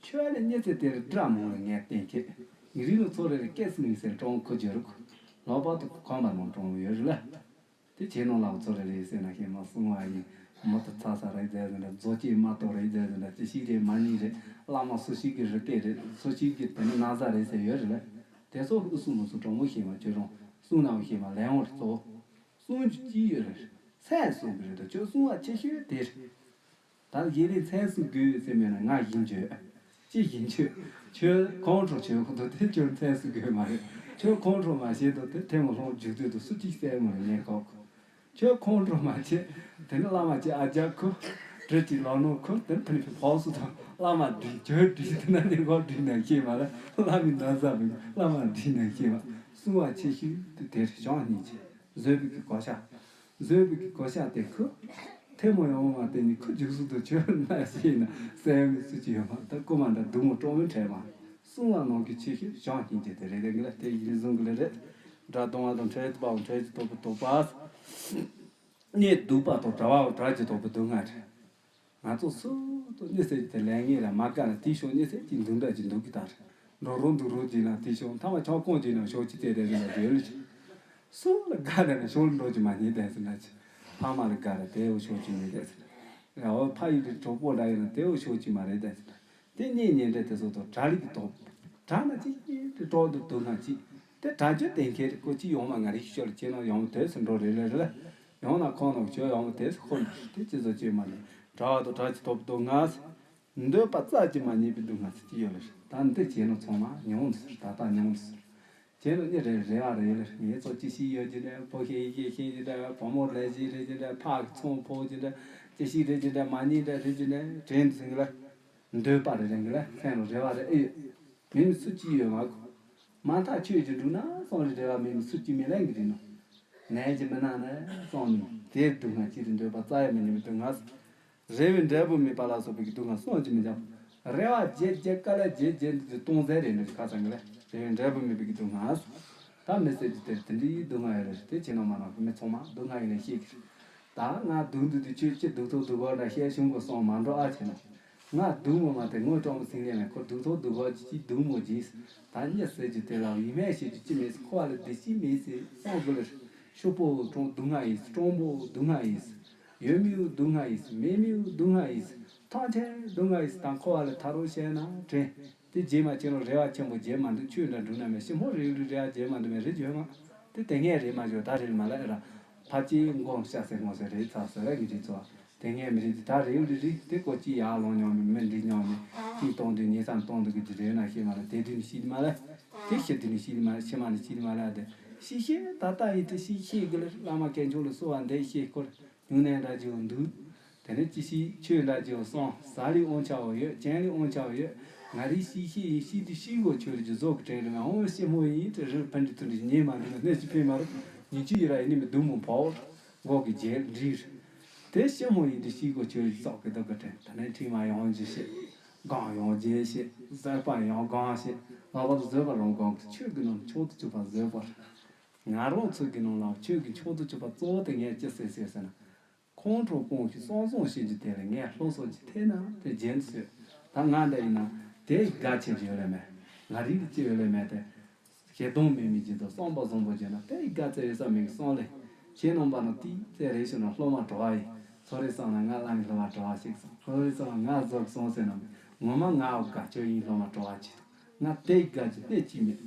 ཁྱོད་ལ་ཉི་ཚེ་དེར་དགྲ་མང་ལ་ངས་བསྟན་ཁྱེད་ངི་རིག་ལ་ཚོ་རེ་རེ་སྐད་སྲིང་ཡིན་ཟེར་གྲོང་ཁུ་རྒྱུ་རུ་ཁུ་ལོག་པ་དུ་ཁུ་ཁོམ་པ་ནང་གྲོང་ཡོད་རེད་ལ། དེ་ཁྱེད་ནང་ལ་ཚོ་རེ་རེ་ཟེར་ན་ཤེས་མ་སྲུང་བ་ཡིན། མུ་ཏི་ཚ་ས་རེད་ཟེར་ཟེར་འདྲ་མཛོ་སྐྱེས་མ་གཏོགས་རེད་ཟེར་ཟེར་འདྲ་ཅི་ཞིག་རེད་མ་ཉིད་རེད། བླ་མ་སུ་ཞིག་གི་རི་སྐད་རེད་སུ་ཞིག་གི་དེ་ནི་ན་བཟའ་རེད་ཟེར་ཡོད་རེད་ལ། དེ་ཚོ་ཨུ་སུ་མུ་སུ་གྲོང་མོ་ཤེས་མ་ཁྱོད་རང་སྲུང་ནའང་ཤེས་མ་ལས་འོང་རེད་གཙོ་བོ། སྲུང་རྒྱུ་ཅི་ཡོད་རེད། སེམས་སྲུང་གི་རེད་དོ་ཁྱོད་སྲུང་བ་ཆེ་ཤོས་དེ་རེད། ད་གཞི་ནས་མཚན་སྲུང་དགོས་ཟེར་མེད་ན་ང་བཞིན་བརྗོད། ཅི་བཞིན་བརྗོད། ཁྱོད་ཁོང་ཁྲོ་བྱེད་ཁོ་ཐོ་དེ་ཁྱོད་མཚན་སྲུང་དགོས་མ་རེད། ཁྱོད་ཁོང་ཁྲོ་མ་བྱེད་དོ་དེ་ཐེངས་མ་ལྷོང་རྒྱུག་དུས་དུ་སུ་གཅིག་བསད་མ་རེད་ཉན་ཁོག་ཁྱོད་ཁོང་ཁྲོ་མ་བྱེད། དེ་ནི་བླ་མ་ཅི་ཨ་ཅག་ཁུ། བྲེ་ཅི་ལོ་ནོ་ཁུ་དེ་ཕ་ནི་ཕི་ཕོག་སུ་དང་བླ་མ་འདྲི་ཁྱོད་འདྲི་དེ་ན་ནི་ཁོ་འདྲི་ན་ཤེས་མ་ལ་བླ་མའི་ན་བཟའ་མི་བླ་མ་འདྲི་ན་ཤེས་མ་སྲུང་བ་ཆེ་ཤོས་དེ་དེར་བྱང་སྙིང་རྗེ། བཟོད་པའི་གི་གོ་ཆ། བཟོད་པའི་གི་གོ་ཆ་དེ་ཁུ། ཐལ་མོ་ཡོང་བ་དེ་ནི་ཁུ་རྒྱུག་སུ་དུ་ཆོད་ན་ཤེས་ན་སེམས་སུ་ཅི་ཡོད་མ་ད་རྐུ་མ་འདྲ་སྡུག་མོ་སྤྲོ་མོ་འཕྲད་མ། སྲུང་བ་ནང་གི་ཆེ་ཤོས་བྱང་སྙིང་རྗེ་དེ་རེད་དེ་གི་ལ་དེ་ཡིན་བཟུང་གི་ལ་རེད། དགྲ་གདོང་བ་དང་འཕྲད་པའང་འཕྲད་ཀྱི་དོགས་པ་དོགས་པ། གཉིད་སྡུག་པ་དང་བྲལ་བའང་བྲལ་གྱི་དོགས་པ་སྡུག་བསྔལ་རེད། ང་ཚོ་སུ་དང་གཉིད་སད་ཀྱི་དེ་ལས་ངེས་ལ་མ་དགའ་ན་དེའི་ཕྱོགས་གཉིད་སད་ཀྱི་འདུག་འདྲ་ཅིག་འདུག་གི་ད་རེད། འགྲོ་རུང་འདུག་རུང་གྱིས་ན་དེའི་ཕྱོགས་མཐའ་མ་ཆང་ཁོང་གྱིས་ན་ཕྱོགས་ཅི་དེ་རེད་རེད་ལ་དེ་ལ་ཅིག་སུ་ལ་དགའ་རེད་ན་ཤོར་འགྲོ་གི་མ་ཉེས་དེ་ཟེར་ན་ཆི། ཕ་མ་ལ་དགའ་རེད་དེ་འུ་ཤོར་གི་མེད་དེ་ཟེར་ན། ཡ་འོ་ཕ་ཡུལ་དུ་གྲོགས་པོ་འདྲ་ཡིན་ན་དེ་འུ་ཤོར་གི་མ་རེད་དེ་ཟེར་ན། དེ་གཉེན་ཉེ་འབྲེལ་དེ་ཚོ་དང་གྲ་ལི་གི་ཐོག་གྲ་ན་ཅིག་དེ་གྲོགས་འདུག་འདུག་ན་ཅིག་དེ་གྲ་རྒྱུ་དེ་མཁན་རེད་ཀོ་ཅི་ཡོང་མ་ང་རེ་ཤོར་ཁྱེད་རང་ཡོང་དེ་ཟེར་འགྲོ་རེད་ལེ་རེད་ལ། ཡོང་ན་ཁོང་ནང་ཁྱོད་ཡོང་དེ་ཟེར་ཁོ་འདུག་དེ་ཅི་ཚོ་ཅི་མ་ནི་གྲ་དང་གྲ་ཅི་ཐོབ་འདུག་ང་ཟེར། འདོད་པ་རྩ་ཅིག་མ་རྙེད་པའི་སྡུག་བསྔལ་ཟེར་གྱི་ཡོད་ལ། ད་འདི་བྱས་ནོ་ཚང་མ་མྱོང་འདི་ཟེར་ད་ལྟ་མྱོང་འདི་ཟེར། བྱས་ནོ་གཉིས་རེ་རེ་བ་རེ་ལ་ངས་ཚོ་ཅི་ཞིག་ཡོད་ཀྱི་འདྲ་བུ་ཤེས་ཡི་ཤེས་ཀྱི་འདྲ་བུ་མོ་ལས་ཞིག་རེད་ཀྱི་འདྲ་ཕག་གི་ཚོང་ཕོག་ཀྱི་འདྲ་ཅི་ཞིག་རེད་ཀྱི་འདྲ་མ་ཉིད་འདྲ་རེད་ཀྱི་འདྲ་དྲན་འདི་ཟེར་གི་ལ། འདོད་པ་རེ་རེ་གི་ལ་སེམས་ལ་རེ་བ་རེ་ཨེ་ཡོད། མིན་སུ་ཅི་ཡོད་མ་གོ། མ་མཐའ་ཆོས་ཀྱི་འབྲུ་ན་སོང་རེ་རེ་བ་མིན་སུ་ཅི་མི་ལེན་གི་རེད་ནོ། ནས་ཀྱི་མི་ན་ནས་སོང་ནི་དེར་སྡུག་བསྔལ་ཅི་རེད་འདོད་པ་རྩ་ཡ་མི་ཉམས་སྡུག་བསྔལ། རེ་བའི་འབྲས་བུ་མེད་པ་ལ་སོགས་པའི་སྡུག་བསྔལ་སོང་ཅི་མི་འཇམ། རེ་བ་བརྗེད་བརྗེད་དཀའ་ལས་བརྗེད་བརྗེད་འདི་སྟོང་ཟད་རེད་འདི་ཁ་ཚང་གི་ལས་རེ་བའི་འབྲས་བུ་མེད་པའི་སྡུག་བསྔལ། ད་མི་ཟེར་གྱི་དེར་དེ་འདྲའི་སྡུག་བསྔལ་ཡོད་རེད་དེ་ཁྱེད་རྣམ་མ་རང་གི་མི་ཚང་མ་སྡུག་བསྔལ་ཡིན་ལས་ཤེས་ཀྱི་རེད། ད་ང་སྡུག་འདི་དུས་ཆོས་ཅི་སྡུག་ཐོག་སྡུག་གོ་འདྲ་བཤད་ཤུང་གོ་སོང་མ་འགྲོ་ཨ་བྱས་ན། ང་སྡུག་མོ་མ་དེ་ངོ་སྤྲང་མོ་སིང་ལས་ནས་ཁོ་སྡུག་ཐོག་སྡུག་གོ་ཅི་ཅི་སྡུག་མོ་ཇིས། ད་གཉིད་སད་རྒྱུ་དེ་ལ་ཡིན་མེད་བཤད་རྒྱུ་ཅི་མེད་ཁོ་བ་ལ་བདེ་སྐྱིད་མེད་ཟེར་སོང་དགོས་ལ། ཤོག་པོ་གྲོང་སྡུག་བསྔལ་ཡིན་སྤྲང་པོ་སྡུག་བསྔལ་ཡིན། ཡོད་མེད་སྡུག་བསྔལ་ཡིན་མེད་མེད་སྡུག་བསྔལ་ཡིན། ཐམས་ཅད་སྡུག་བསྔལ་ཡིན་ད་ཁོ་བ་ལ་ཐ་རུ་བཤད་ན་དྲན། དེ་རྗེས་མ་ཁྱེད་རང་རེ་བ་ཆེན་པོ་རྗེས་མ་འདུག་ཆོས་འདྲ་འགྲུབ་ན་མེད་ཤི་མོ་རེ་རེ་རེ་བ་རྗེས་མ་འདུག་མེད་རེ་བརྗོད་མ། དེ་དེ་ངས་རེད་མ་བརྗོད་ད་རེད་མ་ལ་ཨེ་ར། ཕ་ཅི་འགོང་ཤ་ཟེར་ངོ་ཟེར་རེད་ཚ་ཟེར་ར་གི་རེད་ཚོ། དེ་ངས་མི་རེད་དེ་ད་རེ་རེ་རེ་དེ་ཀོ་ཅི་ཡག་ལོང་མྱོང་མི་མི་འདྲི་མྱོང་མི་ཅི་གཏོང་དུས་ཉེ་སམ་གཏོང་དུ་གི་དེ་རེད་ན་ཤེས་མ་ལ་དེ་དུས་ནི་ཤེས་མ་ལ། དེ་ཤེས་དུས་ནི་ཤེས་མ་ལ་ཤེས་མ་ནི་ཤེས་མ་ལ་དེ་ཤེས་ཤེས་ད་ལྟ་ཡིན་དེ་ཤེས་ཤེས་གི་ལ་བླ་མ་དཀོན་མཆོག་ལ་གསོལ་བ་འདེབས་ཤེས་སྐོར། སྨྱུང་གནས་འདྲ་ཅིག་འདུག་དེ་ནས་ཅི་ཞིག་ཆོས་འདྲ་ཅིག་སོང་ཟ་ལི་དབང་ཆ་བ་ཡོད་ཅན་ལི་དབང་ཆ་བ་ཡོད། ང་རིག་ཤི་ཤི་ཡིན་ཤི་དུ་ཤི་གོ་ཆོས་རིག་གི་བཟོ་གི་དྲན་རེད་ང་འོང་ཤི་མོ་ཡིན་དེ་རིག་ཕན་གྱི་ཐུན་རིག་ཉེས་མ་འདུག་ན་གནས་ཤི་ཕན་མ་རུ་ཉིན་གཅིག་ཡི་ར་ཡིན་ནི་མི་སྡུག་མོ་བོ་མགོ་གི་རྗེས་འདྲིས་དེ་ཤི་མོ་ཡིན་དུ་ཤི་གོ་ཆོས་རིག་བཟོ་གི་འདུག་གི་དྲན་དེ་ནས་ཁྲིད་མ་ཡོང་རྒྱུ་ཤི་སྒང་ཡོང་རྗེས་ཤི་བཟོད་པ་ཡོང་སྒང་ཤི་ལ་བ་བཟོད་པ་རང་སྒང་གི་ཆོས་ཀྱི་ནང་མཆོག་ཏུ་གྱུར་པ་བཟོད་པ་རེད། ང་རང་ཚོ་གི་ནང་ལ་ཆོས་ཀྱི་མཆོག་ཏུ་གྱུར་པ་གཙོ་བོ་དེ་ངས་ཅི་ཟེར་ཟེར་ཟེར་ན། ཁོང་ཁྲོ་སྤོང་ཞིང་བསམ་བཟང་བྱེད་རྒྱུ་དེ་ལ་ངས་སློབ་གསོ་ཅིག་ཐེབས་ན་དེ་རྗེས་སུ་ད་ང་འདྲ་ཡིན་ན་དེ་དགའ་ཆེ་ཡོད་ལེ་མེད། ང་རིག་ལ་ཅི་ཡོད་ལེ་མེད་དེ། ཞེ་སྡང་མེད་མི་ཅིག་དང་བསམ་པ་བཟང་པོ་བྱས་ན་དེ་དགའ་ཚེ་ཡོད་ས་མིན་གསུང་ལེ། ཁྱེད་རྣམ་པ་ནང་ཏི་ཙེ་རེ་ཞུ་ན་སློབ་མ་གྲོགས་ཡིན། ཚོ་རེ་སོང་ན་ང་བླ་མའི་སློབ་མ་གྲོགས་ཞིག་སོང་ཚོ་རེ་སོང་ན་ང་རྫོགས་སོང་ཟེར་ན་ངོ་མ་ང་འོ་དགའ་ཆོས་ཡིན་སློབ་མ་གྲོགས་ཅིག་དང་ང་དེ་དགའ་ཅིག་གནས་ཅིག་མེད།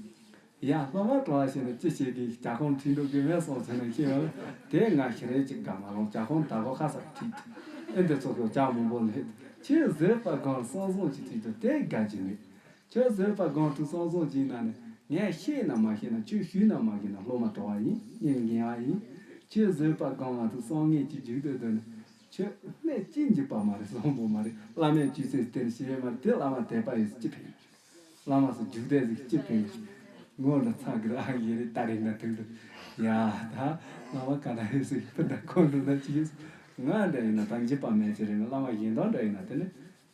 ཡ་སློབ་མ་གྲོགས་བ་ཞིག་ནི་ཅི་བྱེད་ཀྱི་ཇ་ཁང་ཁྲིད་འགྲོ་གི་མེད་སོང་ཟེར་ན་ཁྱེད་ཡང་དེ་ང་ཞིག་རེད་ཅིག་དགའ་མ་རུང་ཇ་ཁང་ད་གོ་ཁ་སར་ཁྲིད་ཨེ་འདི་ཚོ་གི་ཇ་མང་པོ་ལས་ཁྱེད་བཟོད་པ་གང་སང་སང་ཅིག་ཁྲིད་དུ་དེ་དགའ་ཅིག་མེད། ཁྱོད་བཟོད་པ་གང་ཐུབ་སང་སང་ཅིག་ན་ནི་ངས་ཤེས་ན་མ་ཤེས་ན་ཁྱོད་ཞུས་ན་མ་ཤེས་ན་སློབ་མ་གྲོགས་བ་ཡིན་སྙིང་རྗེ་བ་ཡིན། ཁྱོད་བཟོད་པ་གང་མ་ཐུབ་སང་ངེས་ཀྱི་རྒྱུག་སྡོད་སྡོད་ནི་ཁྱོད་སྨད་ཅི་འཇིགས་པ་མ་རེད་བཟང་པོ་མ་རེད་བླ་མས་ཅི་ཟེར་དེར་ཤེས་མ་རེད་དེ་བླ་མ་དད་པ་ཡོད་ཅི་ཕན། བླ་མ་སུ་རྒྱུག་དེ་ཟིག་ཅི་ཕན། ངོ་ལ་ཚ་གི་ར་ཨ་ཡེ་རེ་ཏ་རེ་ན་དུག་དུག་ཡ་ད་བླ་མ་ག་ན་ཡོད་ཟིག་ཕུ་ད་ཁོ་འགྲོ་ན་ཅི་ཡོད་ང་འདྲ་ཡིན་ན་ད་འཇིགས་པ་མེད་ཅི་རེད་ན་བླ་མ་གཞན་དག་འདྲ་ཡིན་ན་དེ་ནི་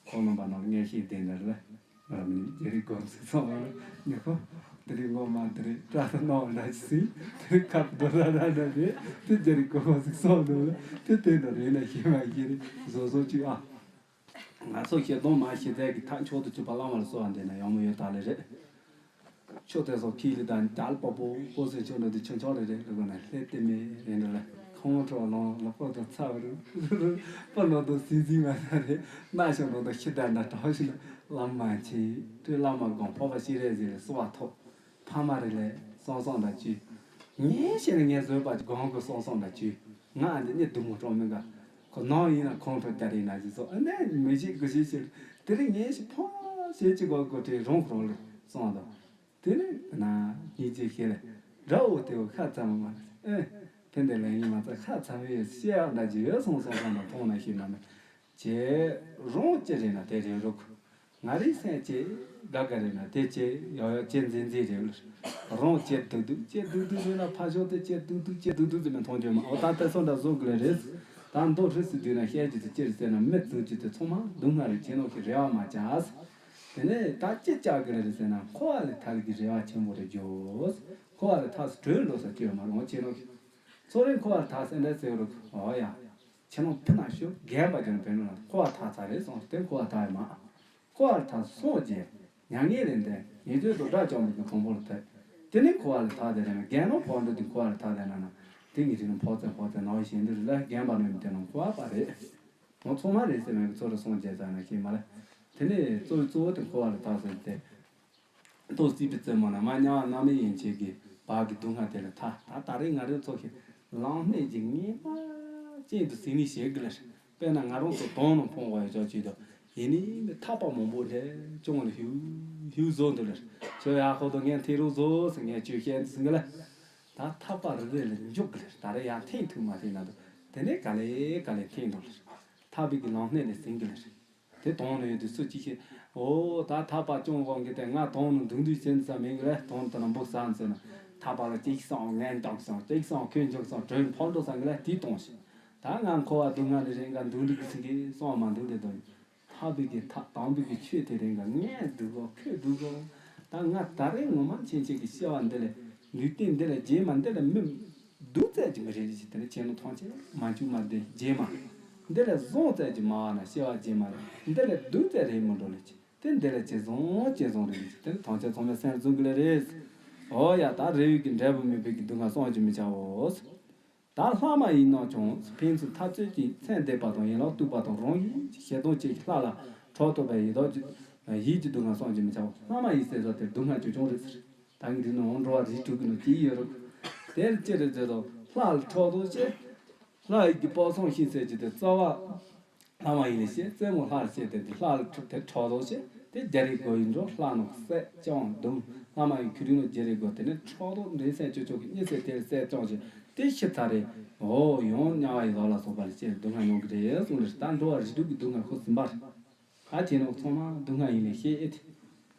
ཁོང་རྣམ་པ་ནང་ངས་ཤེས་བདེ་འདྲ་རེད་ང་རང་མིན་རྒྱ་རིགས་གོམས་སུ་སོང་བ་ཉི་ཁོ་དེ་རིང་ངོ་མ་དེ་རིང་བཀྲ་ད་ནོ་འདྲ་ཅི་སི་དེ་རིང་ཁ་བདོ་ད་ད་འདྲ་རེད་དེ་རྒྱ་རིགས་གོམས་སུ་སོང་འདུག་དེ་དེ་འདྲ་རེད་ན་ཤེས་མ་ཤེས་རེད་བཟོ་བཟོ་ཅི་ཨ། ང་ཚོ་ཤེས་སྟོང་མ་ཤེས་ཚད་ཀྱི་ཐག་མཆོག་ཏུ་གྱུར་པ་བླ་མར་གསོལ་བ་འདེབས་ན་ཡག་མོ་ཡོད་ད་ལེ་རེད། ཆོས་དེ་ཚོ་ཁྱི་ལི་དང་རྒྱལ་པོ་པོ་པོ་སེ་ཆོས་འདྲ་དེ་ཆུང་ཆུང་རེ་རེ་རེ་གོ་ན་ལྷེ་དེ་མེ་རེ་འདྲ་ལ་ཁོང་ཁྲོ་ལོང་ལོ་ཁོ་དང་ཚ་བ་རུ་རུ་རུ་པོ་ནོ་དང་སི་སི་མ་ན་རེ་ན་ཤོ་ནོ་དང་ཤི་དྲ་འདྲ་གྲོགས་ཤི་ན་བླ་མ་ཆེ་དུས་བླ་མ་དགོངས་ཕོ་བ་ཤི་རེ་ཟེར་རེ་གསོལ་བ་ཐོབ། ཕ་མ་རེ་ལས་སང་སང་འདྲ་ཅི། ངས་བཤད་ན་ངས་བཟོད་པ་སྒང་གི་སང་སང་འདྲ་ཅི། ང་འདི་ནས་སྡུག་མོ་སྤྲང་མི་འགའ། ཁོ་ནང་ཡིན་ན་ཁོང་ཁྲོ་རྒྱ་རེ་ན་ཅི་སོ་ཨ་ནས་མི་ཤེས་དགུ་ཤེས་ཤེས། དེ་རིང་ངས་ཤི་ཕོ་ཤེས་ཅི་གོ་གོ་དྲེ་རོང་ཁོ་རོང་ལ་སོང་དོ། དེ་ནས་ན་ཉིན་གཅིག་ཤེས་ལ་དགྲ་བོ་དེ་བོ་ཁ་ཚ་མ་མ་ཨེ། ཕན་བདེ་ལ་ཡིན་མ་ཚ་ཁ་ཚ་བའི་ཤེས་ཡག་འདྲ་ཅི་ཡོད་སོང་སོང་སོང་དང་མཐོང་ན་ཤེས་མ་ནི། ཅེས་རོང་ཅི་རེད་ན་དེ་རེད་རུག་ང་རའི་སེམས་ཅེས་དགའ་དགའ་རེད་ན་དེ་ཅེས་ཡོ་ཡོ་ཅེས་འཛིན་འཛིན་རེད་ལ། རོང་ཅེས་སྡུག་སྡུག་ཅེས་སྡུག་སྡུག་རེད་ན་ཕ་ཤོག་དེ་ཅེས་སྡུག་སྡུག་ཅེས་སྡུག་སྡུག་ཟེར་ནས་མཐོང་རྒྱུ་མ་འོ་ད་དེ་སོང་འདྲ་བཟོ་དགོས་ལེ་རེད། ད་མདོ་ཧྲིལ་སུ་བསྡུས་ན་བཤད་རྒྱུ་དེ་ཅི་རེད་ཟེར་ན་མི་བཙུགས་རྒྱུ་དེ་ཚང་མ་སྡུག་བསྔལ་རེད་ཅེས་ནོ་གི་རེ་བ་མ་བྱས། དེ་ནས་ད་ཅི་བྱ་དགོས་ལེ་རེད་ཟེར་ན་འཁོར་བ་ལས་ཐར་གི་རེ་བ་ཆེན་པོ་རེད་རྒྱུ། འཁོར་བ་ལས་ཐར་སུ་བྲོས་འགྲོ་ས་ཅི་ཡོད་མ་རེད་འོ་ཅེས་ནོ་གི། ཚོ་རིང་འཁོར་བ་ལས་ཐར་སེ་འདྲ་ཟེར་རུ་འོ་ཡ། ཁྱེད་རང་ཕི་ན་ཤོག་རྒན་པ་ཅན་བེ་ནོ་ལ་འཁོར་བ་ཐར་ཚར་རེད་སོང་དེ་འཁོར་བ་ཐར་ཡོད་མ། འཁོར་བ་ལས་ཐར་སོང་རྗེས་མྱ་ངན་ལས་འདས་ཉེས་ཚོད་དུ་དགྲ་བཅོམ་པའི་གོང་བུར་ཐལ། དེ་ནས་འཁོར་བ་ལས་ཐར་ཏེ་རེད་ན། རྒན་རང་ཕོ་འགྲོ་དེ་འཁོར་བ་ལས་ཐར་ཏེ་ན་ན། དེ་ངས་དེ་ནས་ཕོག་ཙམ་ཕོག་ཙམ་ནང་བཞིན་དུ་རེད་ལ། རྒན་པ་ནས་མི་དེ་ནང་འཁོར་བ་པ་རེད། ང་ཚང་མ་རེད་ཟེར་མེད་གི། ཚོ་རེ་སོང་རྒྱལ་ཚ་ན་ཤེས་མ་ལ། དེ་ནས་གཙོ་བོའི་གཙོ་བོ་དེ་འཁོར་བ་ལས་ཐར་ཟེར་ཏེ། ལྟོ་སྲིད་པའི་རྩེ་མོ་ན་མ་དམྱལ་བ་མནར་མེད་ཡན་ཆད་ཀྱི་བར་གྱི་སྡུག་བསྔལ་དེ་ལས་ཐར། ད་ད་རེས་ང་རང་ཚོ་ཞིག་ལངས་སྣེ་ཅིག་ངེས་པ་ཅན་དུ་ཟིན་ནས་བྱེད་དགོས་ལ། དཔེར་ན་ང་རང་ཚོ་དོང་ནང་འཕོང་བ་ཡོད་ཅོག་ཅིག་དང་། ཡིན་ནི་མི་ཐག་པ་མང་པོ་འདྲ་ཅུང་ལ་ཧིའུ་ཧིའུ་བཟོ་འདུག་ལ། ཁྱོད་ཡག་ཁོ་དང་ངས་འཐེན་རོགས་བཟོ་ཟེར། ངས་ཁྱོད་བཤད་འདི་ཟིན་གི་ལ། ད་ཐག་པ་རི་རི་ལ་འཇུག་གི་ལ། ད་རེས་ཡང་འཐེན་ཐུབ་མ་ཐུབ་ན་འདུག། དེ་ནས་ག་ལེ་ག་ལེ་འཐེན་འདུག་ལ། ཐག་པའི་གི་ལངས་སྣེ་ལས་ཟིན་གི་ལ། དེ་དོང་ནས་ཡོད་དུས་སུ་ཅིག་ཤེས། འོ་ད་ཐག་པ་ཅུང་དབང་གི་དེ་ང་དོང་ནང་འདུག་འདུག་བྱེད་ས་མིན་གི་ལ། དོང་དེ་ན་འབུ་ཟ་འཛིན་ན། ཐག་པ་ལ་ཅིག་སོང་ངན་བཏང་སོང་། ཅིག་སོང་ཁོས་འཇུག་སོང་། གྲོད་ཕོག་འགྲོ་ས་གི་ལ། དེའི་དོང་ཞིག། ད་ང་འཁོར་བ་སྡུག་བསྔལ་ལས་རེ་འགའ་འདུག་འདུག་གི་ཟིན་གི་སོང་མ་འདུག་ལས་དོ། ཐག་པའི་གི་ཐག་དང་པའི་གི་ཆོས་དེ་རེ་འགའ་ངན་འདུག་གོ་ཁོས་འདུག་གོ། ད་ང་ད་རེས་ངོ་མ་ཆེན་ཆེན་གི་སྐྱེ་བ་འདི་ལས། ལུས་རྟེན་འདི་ལས་རྗེས་མ་འདི་ལས་མི་སྡུག་ཚད་ཀྱི་མི་རེད་ཅེས་དེ་ནས་ཁྱེད་རང་ཐམས་ཅད་མ་འཇུག་མ་བདེ་རྗེས་མ། འདི་ལས་བཟང་ཚད་ཀྱི་མ་བ་ན་སྐྱེ་བ་རྗེས་མ་རེད། འདི་ལས་སྡུག་ཚད་རེད་མི་འགྲོ་ལས་ཅི། དེ་འདི་ལས་ཇེ་བཟང་ཇེ་བཟང་རེད་ཅེས་དེ་ནས་ཐམས་ཅད་ཚང་མས་སེམས་བཟུང་གི་ལས་རེད། འོ་ཡ། ད་རེ་བའི་གི་འབྲས་བུ་མེད་པའི་གི་སྡུག་བསྔལ་བསམ་གྱིས་མི་ཁྱབ་བོ། ད་ལྷ་མ་ཡིན་ན་ཀྱང་ཕན་ཚུན་འཐབ་རྩོད་ཀྱིས་མཚན་འདེབས་པ་དང་ཡན་ལག་གཏུགས་པ་དང་རང་བཞིན་གྱི་ཞེ་སྡང་བཅས་ཀྱི་ལྷ་ལ་ཕྲག་དོག་པའི་ཡིད་དག་ཀྱི་ཡིད་ཀྱི་སྡུག་བསྔལ་བསམ་གྱིས་མི་ཁྱབ་བོ། ལྷ་མ་ཡིན་ཟེར་ས་དེར་སྡུག་བསྔལ་ཆུང་ཆུང་རེད་ཟེར། ད་ངས་འདི་ནང་འགྲོ་བ་རིགས་དྲུག་གི་ནང་སྐྱེས་ཡོད་རུང་། དེར་ཅི་རེད་ཟེར་དང་ལྷ་ལ་ཕྲག་དོག་བྱེད། ལྷ་ཡི་གི་དཔག་བསམ་ཤིང་ཟེར་གྱི་དེ་རྩ་བ། ལྷ་མ་ཡིན་ལས་སྐྱེས་རྩེ་མོ་ལྷ་ལ་སྐྱེས་ཏེ་དེ་ལྷ་ལ་ཕྲག་དོག་བྱེད། དེ་རྒྱ་རིགས་གོ་ཡིན་འགྲོ་ལྷ་ནང་གསད་ཅང་སྡུག། ལྷ་མ་ཡིན་ཁུ་རིང་ལ་རྒྱ་རིགས་གོ་དེ་ནས་ཕྲག་དོག་འདྲེ་སྲས་ཅོ་ཅོ་གི་གཉིད་སད་དེར་སད་ཅང་བྱེད་དེ་ཤི་ཚར་རེད། འོ་ཡང་དམྱལ་བ་ཡི་དྭགས་ལ་སོགས་པ་ལ་སྐྱེས་སྡུག་བསྔལ་མྱོང་གི་རེད་གསུངས་རེད། ད་འགྲོ་བ་རིགས་དྲུག་གི་སྡུག་བསྔལ་ཁོ་ཟིན་པར། ད་ཁྱེད་རང་ཚང་མ་སྡུག་བསྔལ་ཡིན་ལས་ཤེས་ཨེ་ཐི།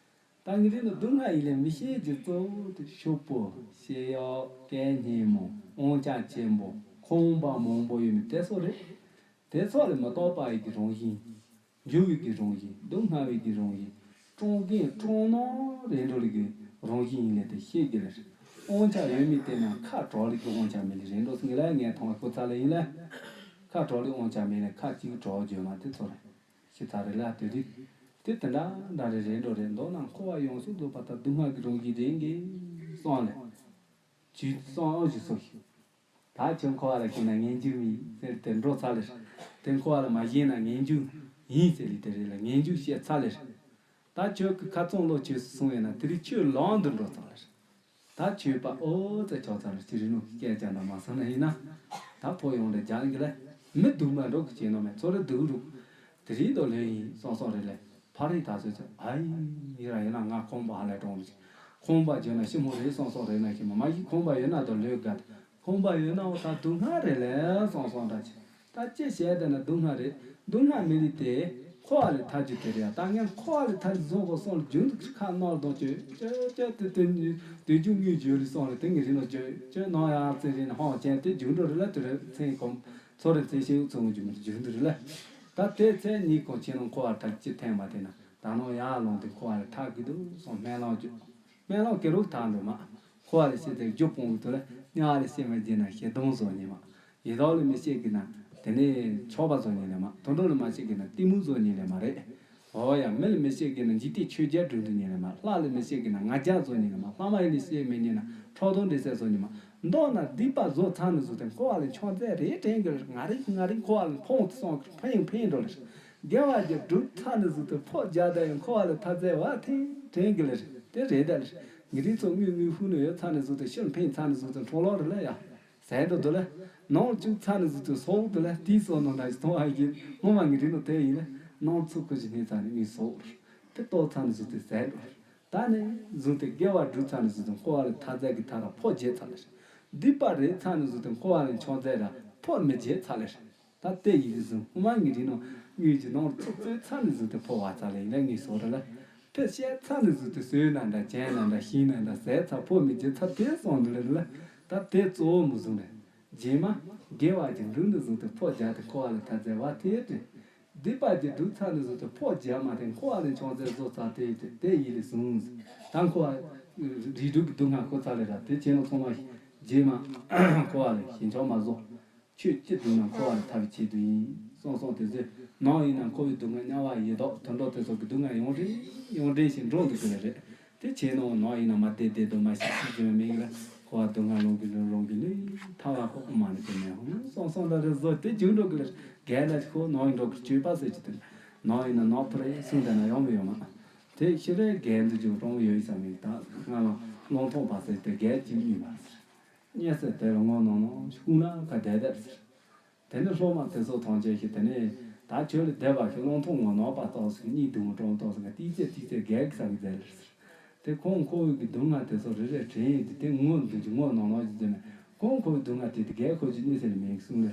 ད་ངས་རིག་ནོ་སྡུག་བསྔལ་ཡིན་ལས་མི་ཤེས་ཀྱི་གཙོ་བོ་དེ་ཤོག་བུ། བྱེ་གཡོག་སྐད་སྙན་མོ། དབང་ཆ་ཆེན་པོ། ཁང་པ་མང་པོ་ཡོད་མི་དེ་ཚོ་རེད། དེ་ཚོ་ལས་མི་རྟག་པ་ཡི་གི་རང་བཞིན། འགྱུར་བའི་གི་རང་བཞིན། སྡུག་བསྔལ་བའི་གི་རང་བཞིན། སྤྲང་མཁན་སྤྲང་ནོར་རེད་འགྲོ་ལས་གི་རང་བཞིན་ཡིན་ལས་དེ་ཤེས་གི་ལས། དབང་ཆ་ཡོད་མི་དེ་ན་ཁ་གྲག་ལས་གི་དབང་ཆ་མེད་ལས་རེད་འགྲོ་སོང་གི་ལས། ངས་མཐོང་བ་ཁོ་ཚ་ལས་ཡིན་ལས། ཁ་གྲག་ལས་དབང་ཆ་མེད་ལས་ཁ་གཅིག་གྲག་བརྗོད་མ་དེ་ཚོ་རེད། ཤི་ཚར་རེད་ལ་དེ་དུས། དེ་དེ་འདྲ་འདྲ་རེ་རེད་འགྲོ་རེད་མདོར་ན་འཁོར་བ་ཡོངས་སུ་རྫོགས་པ་དང་སྡུག་བསྔལ་གྱི་རང་བཞིན་རེད་འགའི་བསམ་ལས། ཇུས་བསམ་ཨོ་ཞིག་སོ་ཞིག། ད་ཁྱོད་འཁོར་བ་ལ་ཞེན་ན་ངན་འཇུག་མིན་ཟེར་དེ་འགྲོ་ཚར་ལས། དེ་འཁོར་བ་ལ་མ་ཞེན་ན་ངན་འཇུག་ཡིན་ཟེར་ལས་དེ་རེད་ལ་ངན་འཇུག་བཤད་ཚར་ལས། ད་ཁྱོད་ཀྱི་ཁ་ཚང་བློ་ཆོས་སུ་སོང་ཡོད་ན་དེ་རིང་ཁྱོད་ལམ་དུ་འགྲོ་ཚར་ལས། ད་ཆོས་པ་ཨོ་ཙེ་ཆོག་ཚར་ཅི་རིག་ནོ་སྐད་ཆ་འདྲ་མ་སོང་ན་ཡིན་ན། ད་ཕོ་ཡོང་འདྲ་རྒྱག་གི་ལ། མི་སྡུག་མ་འགྲོ་གི་བྱེད་ནོ་མེད་ཚོ་རེ་སྡུག་རུག། དེ་རིག་དོ་ལོས་ཡིན་སོང་སོང་རེད་ལ། ཕ་རི་ད་ཚོད་ཚོད་ཨ་ཡི་ཡི་ར་ཡིན་ན་ང་ཁོང་པ་ཧ་ལས་གྲོང་རེད། ཁོང་པ་བརྗོད་ན་ཤི་མོ་རེད་སོང་སོང་རེད་ན་ཤི་མོ་མ་ཡི་ཁོང་པ་ཡོད་ན་དོ་ལོས་དགའ། ཁོང་པ་ཡོད་ན་འོ་ད་སྡུག་བསྔལ་རེད་ལ་སོང་སོང་འདྲ་ཆེ། ད་ཅི་བྱས་དེ་ན་སྡུག་བསྔལ་རེད། སྡུག་བསྔལ་མི་རིགས་དེ། འཁོར་བ་ལས་ཐར་རྒྱུ་དེ་རེད་ཡ། ད་ངས་འཁོར་བ་ལས་ཐར་རྒྱུ་བཟོ་དགོས་སོང་ལ་རྒྱུན་དུ་ཁ་ནང་ལ་གཏོང་བྱོས་བྱོས་བྱོས་དེ་དེ་དུས་རྒྱུན་དངུལ་བརྗོད་ལས་སོང་ལ་དེ་ངས་རིང་ལ་བརྗོད་བྱོས་ནང་ཡང་རྩེ་རིང་ལ་ཧོང་ཅན་དེ་རྒྱུན་འགྲོ་རེད་ལ་དེ་རེད་མཚན་གོམ་ཚོ་རེ་མཚན་ཤེས་ཚོ་ངུ་རྒྱུ་མི་རྒྱུན་དུ་རེད་ལ། ད་དེ་ཚེ་གཉིས་གོང་ཆེན་ལ་འཁོར་བ་ཐར་ཅི་ཐེངས་མ་དེ་ན་ད་ནང་ཡང་ལོང་དེ་འཁོར་བ་ལས་ཐར་གི་འདུག་སོང་སྨན་བླང་བརྗོད། སྨན་བླ་ཀེ་རུ་ཐང་འགྲོ་མ། འཁོར་བ་ལས་སྐྱེས་ཏེ་རྒྱུ་སྤོང་གི་དུ་ལ་དམྱལ་བ་ལས་སྐྱེས་མ་རྒྱུ་ན་ཞེ་སྡང་བཟོ་ཉེ་མ། ཡི་དྭགས་ལས་མི་སྐྱེ་གི་ན་དེ་ནས་ཆགས་པ་བཟོ་ཉེ་ལེ་མ། དུད་འགྲོ་ལས་མ་སྐྱེ་གི་ན་གཏི་མུག་བཟོ་ཉེ་ལེ་མ་རེད། འོ་ཡ་མི་ལས་མི་སྐྱེ་གི་ན་འཇིག་རྟེན་ཆོས་བརྒྱད་སྒྲུབ་འདུ་ཉེ་ལེ་མ། ལྷ་ལས་མི་སྐྱེ་གི་ན་ང་རྒྱལ་བཟོ་ཉེ་ལེ་མ། ལྷ་མ་ཡིན་ལས་སྐྱེ་མི་ཉེ་ན་ཁྲག་དོག་འདྲེ་སྲས་བཟོ་ཉེ་མ། མདོར་ན་སྡིག་པ་བཟོ་ཚར་ནས་བཟོ་སྟེ་འཁོར་བ་ལས་ཆགས་ཚད་རེད་དྲན་གི་ལ་ང་རིག་ང་རིག་འཁོར་བ་ལས་ཕོངས་སོང་ཕན་ཕན་འགྲོ་ལ། དགེ་བ་རྒྱ་སྒྲུབ་ཚར་ནས་བཟུང་སྟེ་ཕོ་རྒྱ་དང་ཡང་འཁོར་བ་ལས་ཐར་ཚད་བ་ཐེངས་དྲན་གི་ལ་རེད་དེ་རེད་ད་ལ་རེད། ངེད་རིགས་ཚོ་དངུལ་དངུལ་ཧུ་ནས་ཡོད་ཚར་ནས་བཟུང་སྟེ་ཤིན་ཕན་ཚར་ནས་བཟུང་སྟེ་འཕྲོ་ལོག་རེད་ལ་ཡ། ཟས་འགྲོ་འདུག་ལ། ནང་བཅུག་ཚར་ནས་བཟུང་སྟེ་སོག་འདུག་ལ་དེའི་སོག་ནང་ན་ཞིག་མཐོང་བ་ཡིན་སྔོན་མ་ངེད་རིགས་ནང་དེ་ཡིན་ལ་ནང་ཚུགས་ཁུ་ཞིག་ནས་ཚར་ནས་དངུལ་སོག་རེད། དེ་ལྟོགས་ཚར་ནས་བཟུང་སྟེ་ཟས་འགྲོ་རེད། ད་ནས་བཟུང་སྟེ་དགེ་བ་སྒྲུབ་ཚར་ནས་བཟུང་སྟེ་འཁོར་བ་ལས་ཐར་ཚད་ཀྱི་ཐར་ར་ཕོ་བརྗེད་ཚར་ལ་རེད། སྡིག་པ་རེད་ཚར་ནས་བཟུང་སྟེ་འཁོར་བ་ལས་འཕྱོག་ཚད་ར་ཕོ་མི་བརྗེད་ཚར་ལ་རེད། ད་ལྟའི་ཡིག་རིགས་སུ་སྔོན་མ་ངེད་རིགས་ནང་དངུལ་གྱི་ནང་ཚུགས་ཚོད་ཚར་ནས་བཟུང་སྟེ་ཕོ་བ་ཚ་ལ་ཡིན་ལ་ངེས་སོ་ར་ལ། ཕེ་བཤད་ཚར་ནས་བཟུང་སྟེ་ཟོས་ན་འདྲ་གྱེན་ན་འདྲ་ཤིང་ན་འདྲ་ཟས་ཚར་ཕོ་མི་རྒྱུ་ཚར་དེ་སོང་འདུག་ལ་ལ། ད་དེ་གཙོ་བོ་མི་བཟུང་རེད། རྗེས་མ་དགེ་བ་གྱི་འབྲུ་ནས་བཟུང་སྟེ་ཕོ་རྒྱ་དེ་འཁོར་བ་ལ་ཐར་ཚད་བ་དེ་དྲན། སྡིག་པ་གྱི་སྒྲུབ་ཚར་ནས་བཟུང་སྟེ་ཕོ་རྒྱ་མ་དེ་འཁོར་བ་ལ་འཕྱོག་ཚད་བཟོ་ཚར་དེ་དྲན་དེ་ཡིད་ལས་བཟུང་། ད་འཁོར་བ་རིགས་དྲུག་གི་སྡུག་བསྔལ་ཁོ་ཚ་ལས་ར་དེ་བྱས་ན་ཚང་མ་རྗེས་མ་འཁོར་བ་ལ་ཞེན་ཆགས་མ་བཟོ། ཆོས་ཅི་བསྒྲུབ་ན་འཁོར་བ་ལས་ཐར་བའི་ཆེད་དུ་ཡིན། སོང་སོང་དེ་ཚོས་ནང་ཡིན་ན་འཁོར་བའི་སྡུག་བསྔལ་དམྱལ་བ་ཡི་དྭགས་དུད་འགྲོ་དེ་ཚོ་གི་སྡུག་བསྔལ་ཡོང་དྲན་ཡོང་དྲན་ཞིག་འགྲོ་འདུག་གི་ལ་རེད། དེ་ཆེ་ནོ་ནོ་ཡིན་ན་མ་བདེ་བདེ་དུ་མ་ཤི་ཤི་ཟེར་མི་གི་ལ་ཁོ་བ་སྡུག་བསྔལ་ལོང་གི་ལོ་རོང་གི་ལུས་ཐ་བ་ཁོ་མ་ནི་དེ་ནས་ཧོ་སོང་སོང་ལ་རེ་བཟོ་དེ་བྱུང་འགྲོ་གི་ལ་རྒན་ལ་ཁོ་ནོ་ཡིན་འགྲོ་གི་སྤྱོད་པ་ཟེར་གྱི་དེ་ནོ་ཡིན་ན་ནོ་ཕུ་རེ་གསུང་དེ་ན་ཡོང་མི་ཡོང་མ་དེ་ཤི་རེ་རྒན་དུ་བྱུང་རོང་ཡོད་ས་མི་ད་ང་ལ་ལོང་ཐོང་པ་ཟེར་དེ་རྒན་གྱི་མི་མ་ཟེར་ཉེ་ཟེར་དེ་ལ་ངོ་ནོ་ནོ་ཤུག་ན་ཁ་བདེ་བདེ་ཟེར། དེ་ནས་སློབ་མ་དེ་ཚོ་ཐམས་ཅད་ཀྱིས་དེ་ནས་ད་ཁྱོད་ལ་བདེ་བ་ཞིག་རླུང་ཐུང་ངོ་ནོག་པ་ཏོག་ཙམ་གཉིད་དུ་མོ་གྲོང་ཏོག་ཙམ་གྱི་ཏི་ཙེ་ཏི་ཙེ་རྒྱལ་གྱི་བསམ་གྱི་མཛད་ལ་ཟེར། དེ་ཁོང་ཁོ་བོའི་གི་སྡུག་བསྔལ་དེ་ཚོ་རེ་རེ་དྲན་ཡིན་དུས་དེ་ངོ་འདུག་ཅིག་ངོ་ནོག་ནོག་ཅིག་མཛད་ནས་ཁོང་ཁོ་བོའི་སྡུག་བསྔལ་དེ་དེ་རྒྱལ་ཁོ་ཅིག་གནས་ཚུལ་མེད་གསུང་ལ་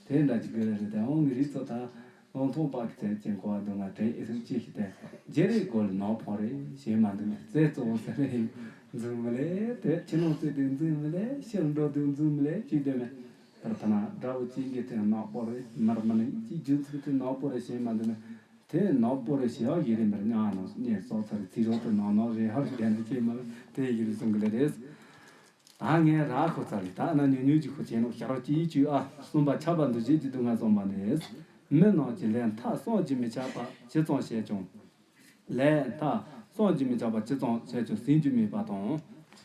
ཟེར། དེ་འདྲ་ཅིག་དགོས་ལ་རེད་དེ་འོང་གི་རིགས་ཚོ་ད་རླུང་ཐུང་པ་གི་ཚད་ཅན་ཁོ་བ་སྡུག་བསྔལ་དྲན་ཨེ་ཟུག་ཅིག་ཤི་དེ་རྗེ་རེ་དགོས་ལ་ནོག་ཕོ་རེ་ཞེས་མ་འདུག་ནས་རྩེ་གཙོ་བོ་ཟེར་རེ་ཡིན་འཛུམ་མི་ལེ་དེ་ཕྱི་ནང་རྩེ་དེ་འཛུམ་མི་ལེ་ཕྱིར་འགྲོ་དུས་འཛུམ་མི་ལེ་ཅིག་དེ་མེད། པར་ཐ་ན་དགྲ་བོ་གཅིག་གིས་དེ་ནག་པོ་རེད་མར་མི་ནི་གཅིག་རྒྱུ་ཚིག་དེ་ནག་པོ་རེད་ཞེས་མ་འདི་ནི་དེ་ནག་པོ་རེད་ཞེས་ཡག་ཡིན་རིན་པར་ཉག་ནང་སྙེར་སོགས་ཚར་ཚིག་རོགས་དུ་ནག་ནག་རེད་ཧར་བྱས་ནས་ཅེས་མ་དེ་ཡིན་རིན་གསུང་གི་ལེ་རེད། ད་ངས་ར་ཁོ་ཚར་རེད་ད་ན་ཉུང་ཉུང་གཅིག་ཁོ་བྱས་ནོ་ཞག་རོགས་གཅིག་བཅུ་ཨ་གསུམ་པ་ཆགས་པ་འདུ་བྱེད་ཀྱི་སྡུག་བསྔལ་གསུངས་པ་ནི། མི་རྣམས་ཀྱི་ལས་མཐའ་བསམ་གྱིས་མི་ཁྱབ་པ་ཇི་ཙམ་བྱས་ཀྱང་། ལས་མཐའ་བསམ་གྱིས་མི་ཁྱབ་པ་ཇི་ཙམ་བྱས་ཀྱང་ཟིན་རྒྱུ་མེད་པ་དང་།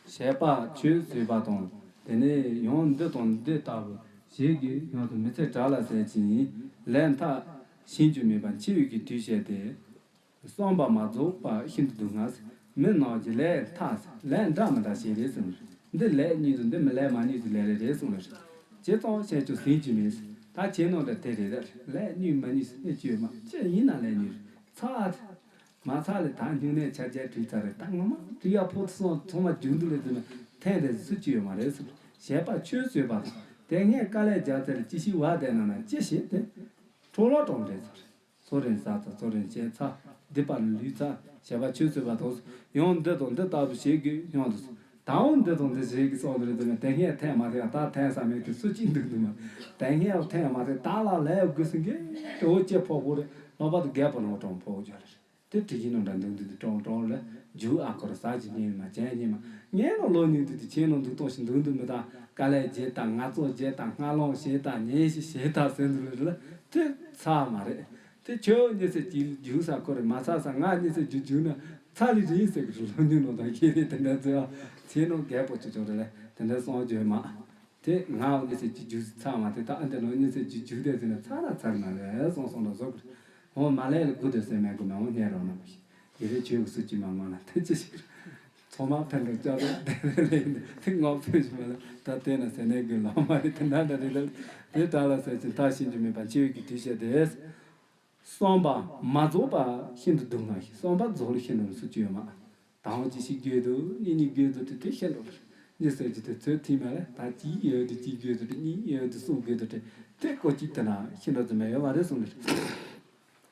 བྱས་པ་ཆོས་བཟོད་པ་དང་། དེ་ནས་ཡང་འདི་དང་འདི་ལྟ་བུ་ཞིག་གིས་ཡོངས་སུ་མི་ཚེ་དྲག་ལ་ཟད་ཅིང་ལས་མཐའ་ཤེས་རྒྱུ་མེད་པ་འཆི་བའི་གི་དུས་བྱས་ཏེ། བསམ་པ་མ་རྫོགས་པ་ཤིན་ཏུ་སྡུག་བསྔལ། མི་རྣམས་ཀྱི་ལས་མཐའ་ལས་འདྲ་མི་འདྲ་ཞིག་རེད་གསུངས། འདི་ལས་གཉིས་དང་འདི་མི་ལས་མ་གཉིས་ཀྱི་ལས་རེ་རེ་གསུངས་ལ། ཇི་ཙམ་བྱས་ཀྱང་ཟིན་རྒྱུ་མེད། ད་ཁྱེད་རྣམས་ལ་དེ་རེད་ལས་གཉིས་མ་གཉིས་སུ་ལས་ཅི་ཡོད་མ་ཅི་ཡིན་ན་ལས་གཉིས་རེད། ཚར། མ་ཚར་ལས་ད་སྨྱུང་གནས་ཆ་རྒྱ་བྲིས་ཚར་རེད་ད་ངོ་མ་བྲིས་ཡ་ཕོ་ཚོ་ཚང་མ་རྒྱུན་དུ་ལས་དེ་ནི་ཐེངས་རེ་སུ་ཅི་ཡོད་མ་རེད་གསུངས། བྱས་པ་ཆོས་བཟོད་པ་དང་དེ་སྔའི་དཀའ་ལས་རྒྱག་ཚད་ལ་ཅི་ཞིག་བ་དེ་ན་ན་ཅི་ཞིག་དེ། འཕྲོ་བརླག་གྲོང་འདྲེན་ཚར། ཚོ་རིན་ཟ་ཚ་ཚོ་རིན་བྱས་ཚ། སྡིག་པ་ལུས་ཚ། བྱས་པ་ཆོས་བཟོད་པ་དང་། ཡང་འདི་དང་འདི་ལྟ་བུ་བྱེད་དགོས་སྙམ་དུ། ད་འོང་འདི་དང་འདི་བྱེད་དགོས་སོགས་འདི་རེད་དེ་ནས་དེ་སྔས་ཐེངས་མ་ཐེངས་ད་ཐེངས་ས་མེད་དུ་སུ་གཅིག་འདུག་འདུག་མ། དེ་སྔས་ཐེངས་མ་ཐེངས་ད་ལ་ལས་དགོས་སུ་འགས་དེ་འོ་ཅེ་ཕོག་པོ་རེད་ལོག་པ་དུ་རྒད་པོ་ནང་གྲོང་ཕོག་རྒྱུ་རེད། དེ་དྲི་གིན་ནང་འདྲ་འདུག་འདུག་དུ་གྲོང་གྲོང་རེད་རྒྱུ་ཨ་ཁོ་ར་ཟ་གྱི་ཉིན་མ་ཅན་ཉིན་མ་ངས་ནང་ལོ་ཉུང་དུ་དུ་ཁྱེད་ནང་འདུག་གཏོང་ཞིག་འདུག་འདུག་མི་ད་དཀའ་ལས་བརྒྱབ་ད་ང་ཚོ་བརྒྱབ་ད་སྔ་ལོང་བྱས་ད་ཉན་ཞིག་བྱས་ད་ཟེར་འདུག་ལ་རེད་ལ་དེ་ཚ་མ་རེད། དེ་ཁྱོད་གཉིས་སེ་གཅིག་རྒྱུག་ས་ཁོ་རེ་མ་ཚ་ས་ང་གཉིས་སེ་རྒྱུག་རྒྱུག་ན་ཚ་ལི་རེད་ཟེར་གི་རེད་ལོ་ཉུང་ནོ་དང་ཁྱེད་རེད་དེ་འདྲ་ཚོ་ཡང་ཚེ་ནོ་རྒད་པོ་ཆུ་ཆུང་རེད་ལ་དེ་འདྲ་སོང་བརྗོད་མ། དེ་ང་གཉིས་སེ་གཅིག་རྒྱུག་ཚ་མ་དེ་ད་ཨ་འདི་ནོ་གཉིས་སེ་གཅིག་རྒྱུག་དེ་ཟེར་ན་ཚ་ན་ཚར་ན་རེད་སོང་སོང་ལ་བཟོ་གི་རེད། འོ་མ་ལས་ལ་དགུ་དེ་ཟེར་མེད་གི་མ་འོ་ཉན་རོགས་ན་མ་ཤི་ཡི་རེ་ཆོས་གི་སུ་གཅིག་མ་ངོ་ན་དེ་ཅི་ཞིག་རེད། ཚང་མ་ཕན་འགྲོ་ལྕགས་རོགས་དེ་རེ་ལས་ཡིན་དེ་ངོ་ཕོད་ཞིག་མ་ལ་ད་དེ་ན་ཟེར་ནས་གི་ལོ་མ་རེད་དེ་འདྲ་འདྲ་རེད་ལ་དེ་དགྲ་ལ་ཟེར་ཅིང་ད་ཤེས་རྒྱུ་མེད་པ་འཆི་བའི་གི་དུས་བཤད་དེ། བསམ་པ་མ་རྫོགས་པ་ཤིན་ཏུ་སྡུག་བསྔལ་ཞིང་བསམ་པ་རྫོགས་ལ་ཤིན་ཏུ་སུ་ཅི་ཡོད་མ། དང་ཅི་ཞིག་དགོས་འདུག་གཉིས་གཉིས་དགོས་འདུག་དེ་དེ་ཤེས་འགྲོ་ལ་གཉིས་ཟེར་གྱི་དེ་ཚོད་ཐིག་མ་ལ་ད་གཅིག་ཡོད་དེ་གཅིག་དགོས་འདུག་དེ་གཉིས་ཡོད་དེ་གསུམ་དགོས་འདུག་དེ་དེ་ཀོ་གཅིག་དེ་ན་ཤེས་འགྲོ་དེ་མ་ཡོད་མ་རེད་གསུངས་ལ།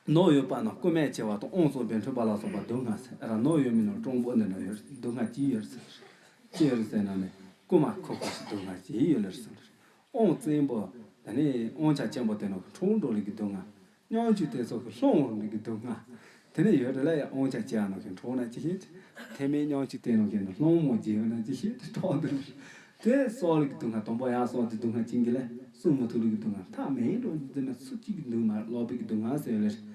ནོར་ཡོད་པ་ན་རྐུ་མས་ཆེ་བ་དང་དབང་སོགས་འབེན་འཕྲོད་པ་ལ་སོགས་པ་སྡུག་བསྔལ་ཟེར་ར་ནོར་ཡོད་མིན་ནོ་གྲོང་པོ་འདི་ན་ཡོད་སྡུག་བསྔལ་ཅི་ཡོད་ཟེར། ཅི་ཡོད་ཟེར་ན་ནི་རྐུ་མ་ཁོ་ཁོ་ཞིག་སྡུག་བསྔལ་ཅི་ཡོད་ལ་ཟེར། དབང་བཙན་པོ་ད་ནི་དབང་ཆ་ཅན་པོ་དེ་ནོ་འཕྲོག་འགྲོ་ལི་གི་སྡུག་བསྔལ། སྙོམས་འཇུག་དེ་ཚོ་གི་སློང་འོང་གི་སྡུག་བསྔལ། དེ་ནས་ཡོད་རེད་ལ་ཡང་དབང་ཆ་ཅན་ནོ་གི་འཕྲོག་ན་ཅི་ཤེས། དེ་མིན་སྙོམས་འཇུག་དེ་ནོ་གི་སློང་མོ་རྒྱས་ཡོད་ན་ཅི་ཤེས་དེ་འཕྲོག་འདུག་དེ་སོགས་ལ་གི་སྡུག་བསྔལ་དང་པོ་ཡང་སོགས་དེ་སྡུག་བསྔལ་ཅན་གི་ལ་གསུང་མི་ཐུབ་ལ་གི་སྡུག་བསྔལ་མཐའ་མེད་འགྲོ་འདི་ན་སུ་གཅིག་གི་སྡུག་བསྔལ་ལོག་པའི་གི་སྡུག་བསྔལ་ཟེར་ལ་རེད།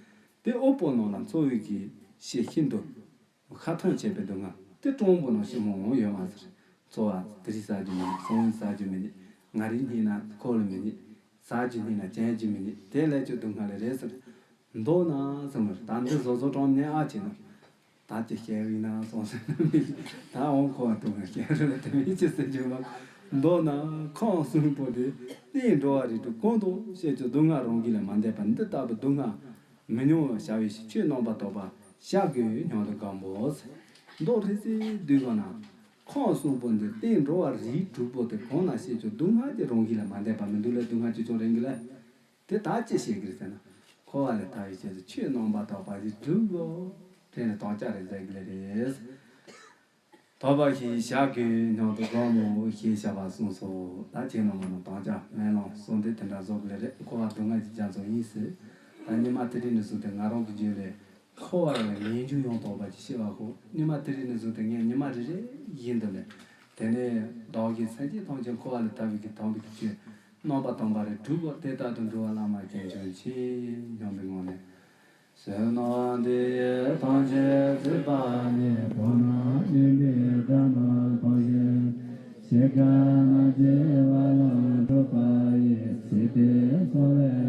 དེ་དབུལ་པོ་རྣམས་ལ་འཚོ་བའི་གི་ཤེས་ཤིན་ཏུ། ཤ་ཐང་ཆད་པའི་སྡུག་བསྔལ་དེ་གྲོང་པོ་ནང་ཞིག་མང་བོ་ཡོད་མ་ཟེར། འཚོ་བ་དེ་རིགས་ཟ་རྒྱུ་མེད་ནི་སོང་ཟ་རྒྱུ་མེད་ནི་ང་རིགས་སྙིང་ན་ཁོ་ལ་མེད་ནི་ཟ་རྒྱུ་སྙིང་ན་ཅན་རྒྱུ་མེད་ནི་དེ་ལས་ཀྱི་སྡུག་བསྔལ་ལས་རེད་ཟེར། མདོར་ན་ཟེར་མ་ད་འདི་བཟོ་བཟོ་གྲོང་ནས་ཨ་ཆེ་ན་ད་ཅི་བཤད་ཡིན་ན་སོང་ཟེར་ན་མི་ད་འོང་ཁོ་བ་སྡུག་བསྔལ་བཤད་རེད་ལ་དེ་མི་ཅི་ཟེར་རྒྱུ་མ། མདོར་ན་ཁམས་གསུམ་པོ་དེ་གནས་འགྲོ་བ་རིགས་དྲུག་གང་དང་བཤད་ཀྱི་སྡུག་བསྔལ་རང་གིས་ལ་མ་འདས་པ་འདི་ལྟ་བུ་སྡུག་བསྔལ། མི་མྱོང་བར་བྱ་བའི་ཕྱིར་ཆོས་རྣམ་པར་དག་པ་བྱ་དགོས་སྙམ་དུ་དགའ་མོ་ཟེར། མདོ་རིགས་སུ་བསྡུས་པ་ན། ཁམས་གསུམ་པོ་འདི་སྟེང་འགྲོ་བ་རིགས་དྲུག་པོ་དེ་གང་ན་བཤད་ཀྱང་སྡུག་བསྔལ་གྱི་རང་བཞིན་ལ་མ་འདས་པ་མི་འདུག་ལ་སྡུག་བསྔལ་ཅི་བྱུང་རེད་གི་ལ། དེ་ད་ཅི་བཤད་གི་རེད་ཟེར་ན། འཁོར་བ་ལས་ཐར་བའི་ཆེད་དུ་ཆོས་རྣམ་པར་དག་པ་རིགས་དྲུག་གོ། དྲན་ནས་དམ་བཅའ་རེ་མཛད་གི་ལེ་རེད། དག་པ་ཞིག་བྱ་དགོས་སྙམ་དུ་དགའ་མོ་ཞེས་བྱ་བ་གསུངས་སོ། ད་ཁྱེད་རྣམས་ནང་དམ་བཅའ་སྨོན་ལམ་གསོལ་འདེབས་དེ་འདྲ་བཟོ་གི་ལེ་རེད། འཁོར་བ་སྡུག་བསྔལ་གྱི་རྒྱ་མཚོ་ཡིན་ཟེར། ད་ཉི་མ་དེ་རིང་ནས་བཟུང་སྟེ་ང་རང་གི་རྒྱུད་ལས་འཁོར་བ་ལ་ངེས་འབྱུང་ཡང་དག་པ་ཅིག་ཤེས་པ་ཁོ་ཉི་མ་དེ་རིང་ནས་བཟུང་སྟེ་ངས་ཉི་མ་རེ་རེ་བཞིན་དུ་ལས་དེ་ནས་བདག་གིས་སེམས་ཅན་ཐམས་ཅད་འཁོར་བ་ལས་ཐར་བའི་གི་དམ་པའི་གི་ཆོས་རྣམ་པར་དག་པ་རིགས་དྲུག་གོ། དེ་ལྟར་དུ་འགྲོ་བ་བླ་མར་གྱུར་ཅིག་སྙམ་པའི་ངང་ནས། ཟས་ནོར་འདི་ཡིས་ཐམས་ཅད་གཟིགས་པ་ཉིད། བུ་སྣོད་སྨིན་པའི་སྒྲ་རྣམས་ཐོས་ཤིང་། ཞེ་འགྲས་ན་སྦྱིན་པ་ལ་འགྲོ་བ་ཡི། ཇི་སྟེ་འཚོ་བའི་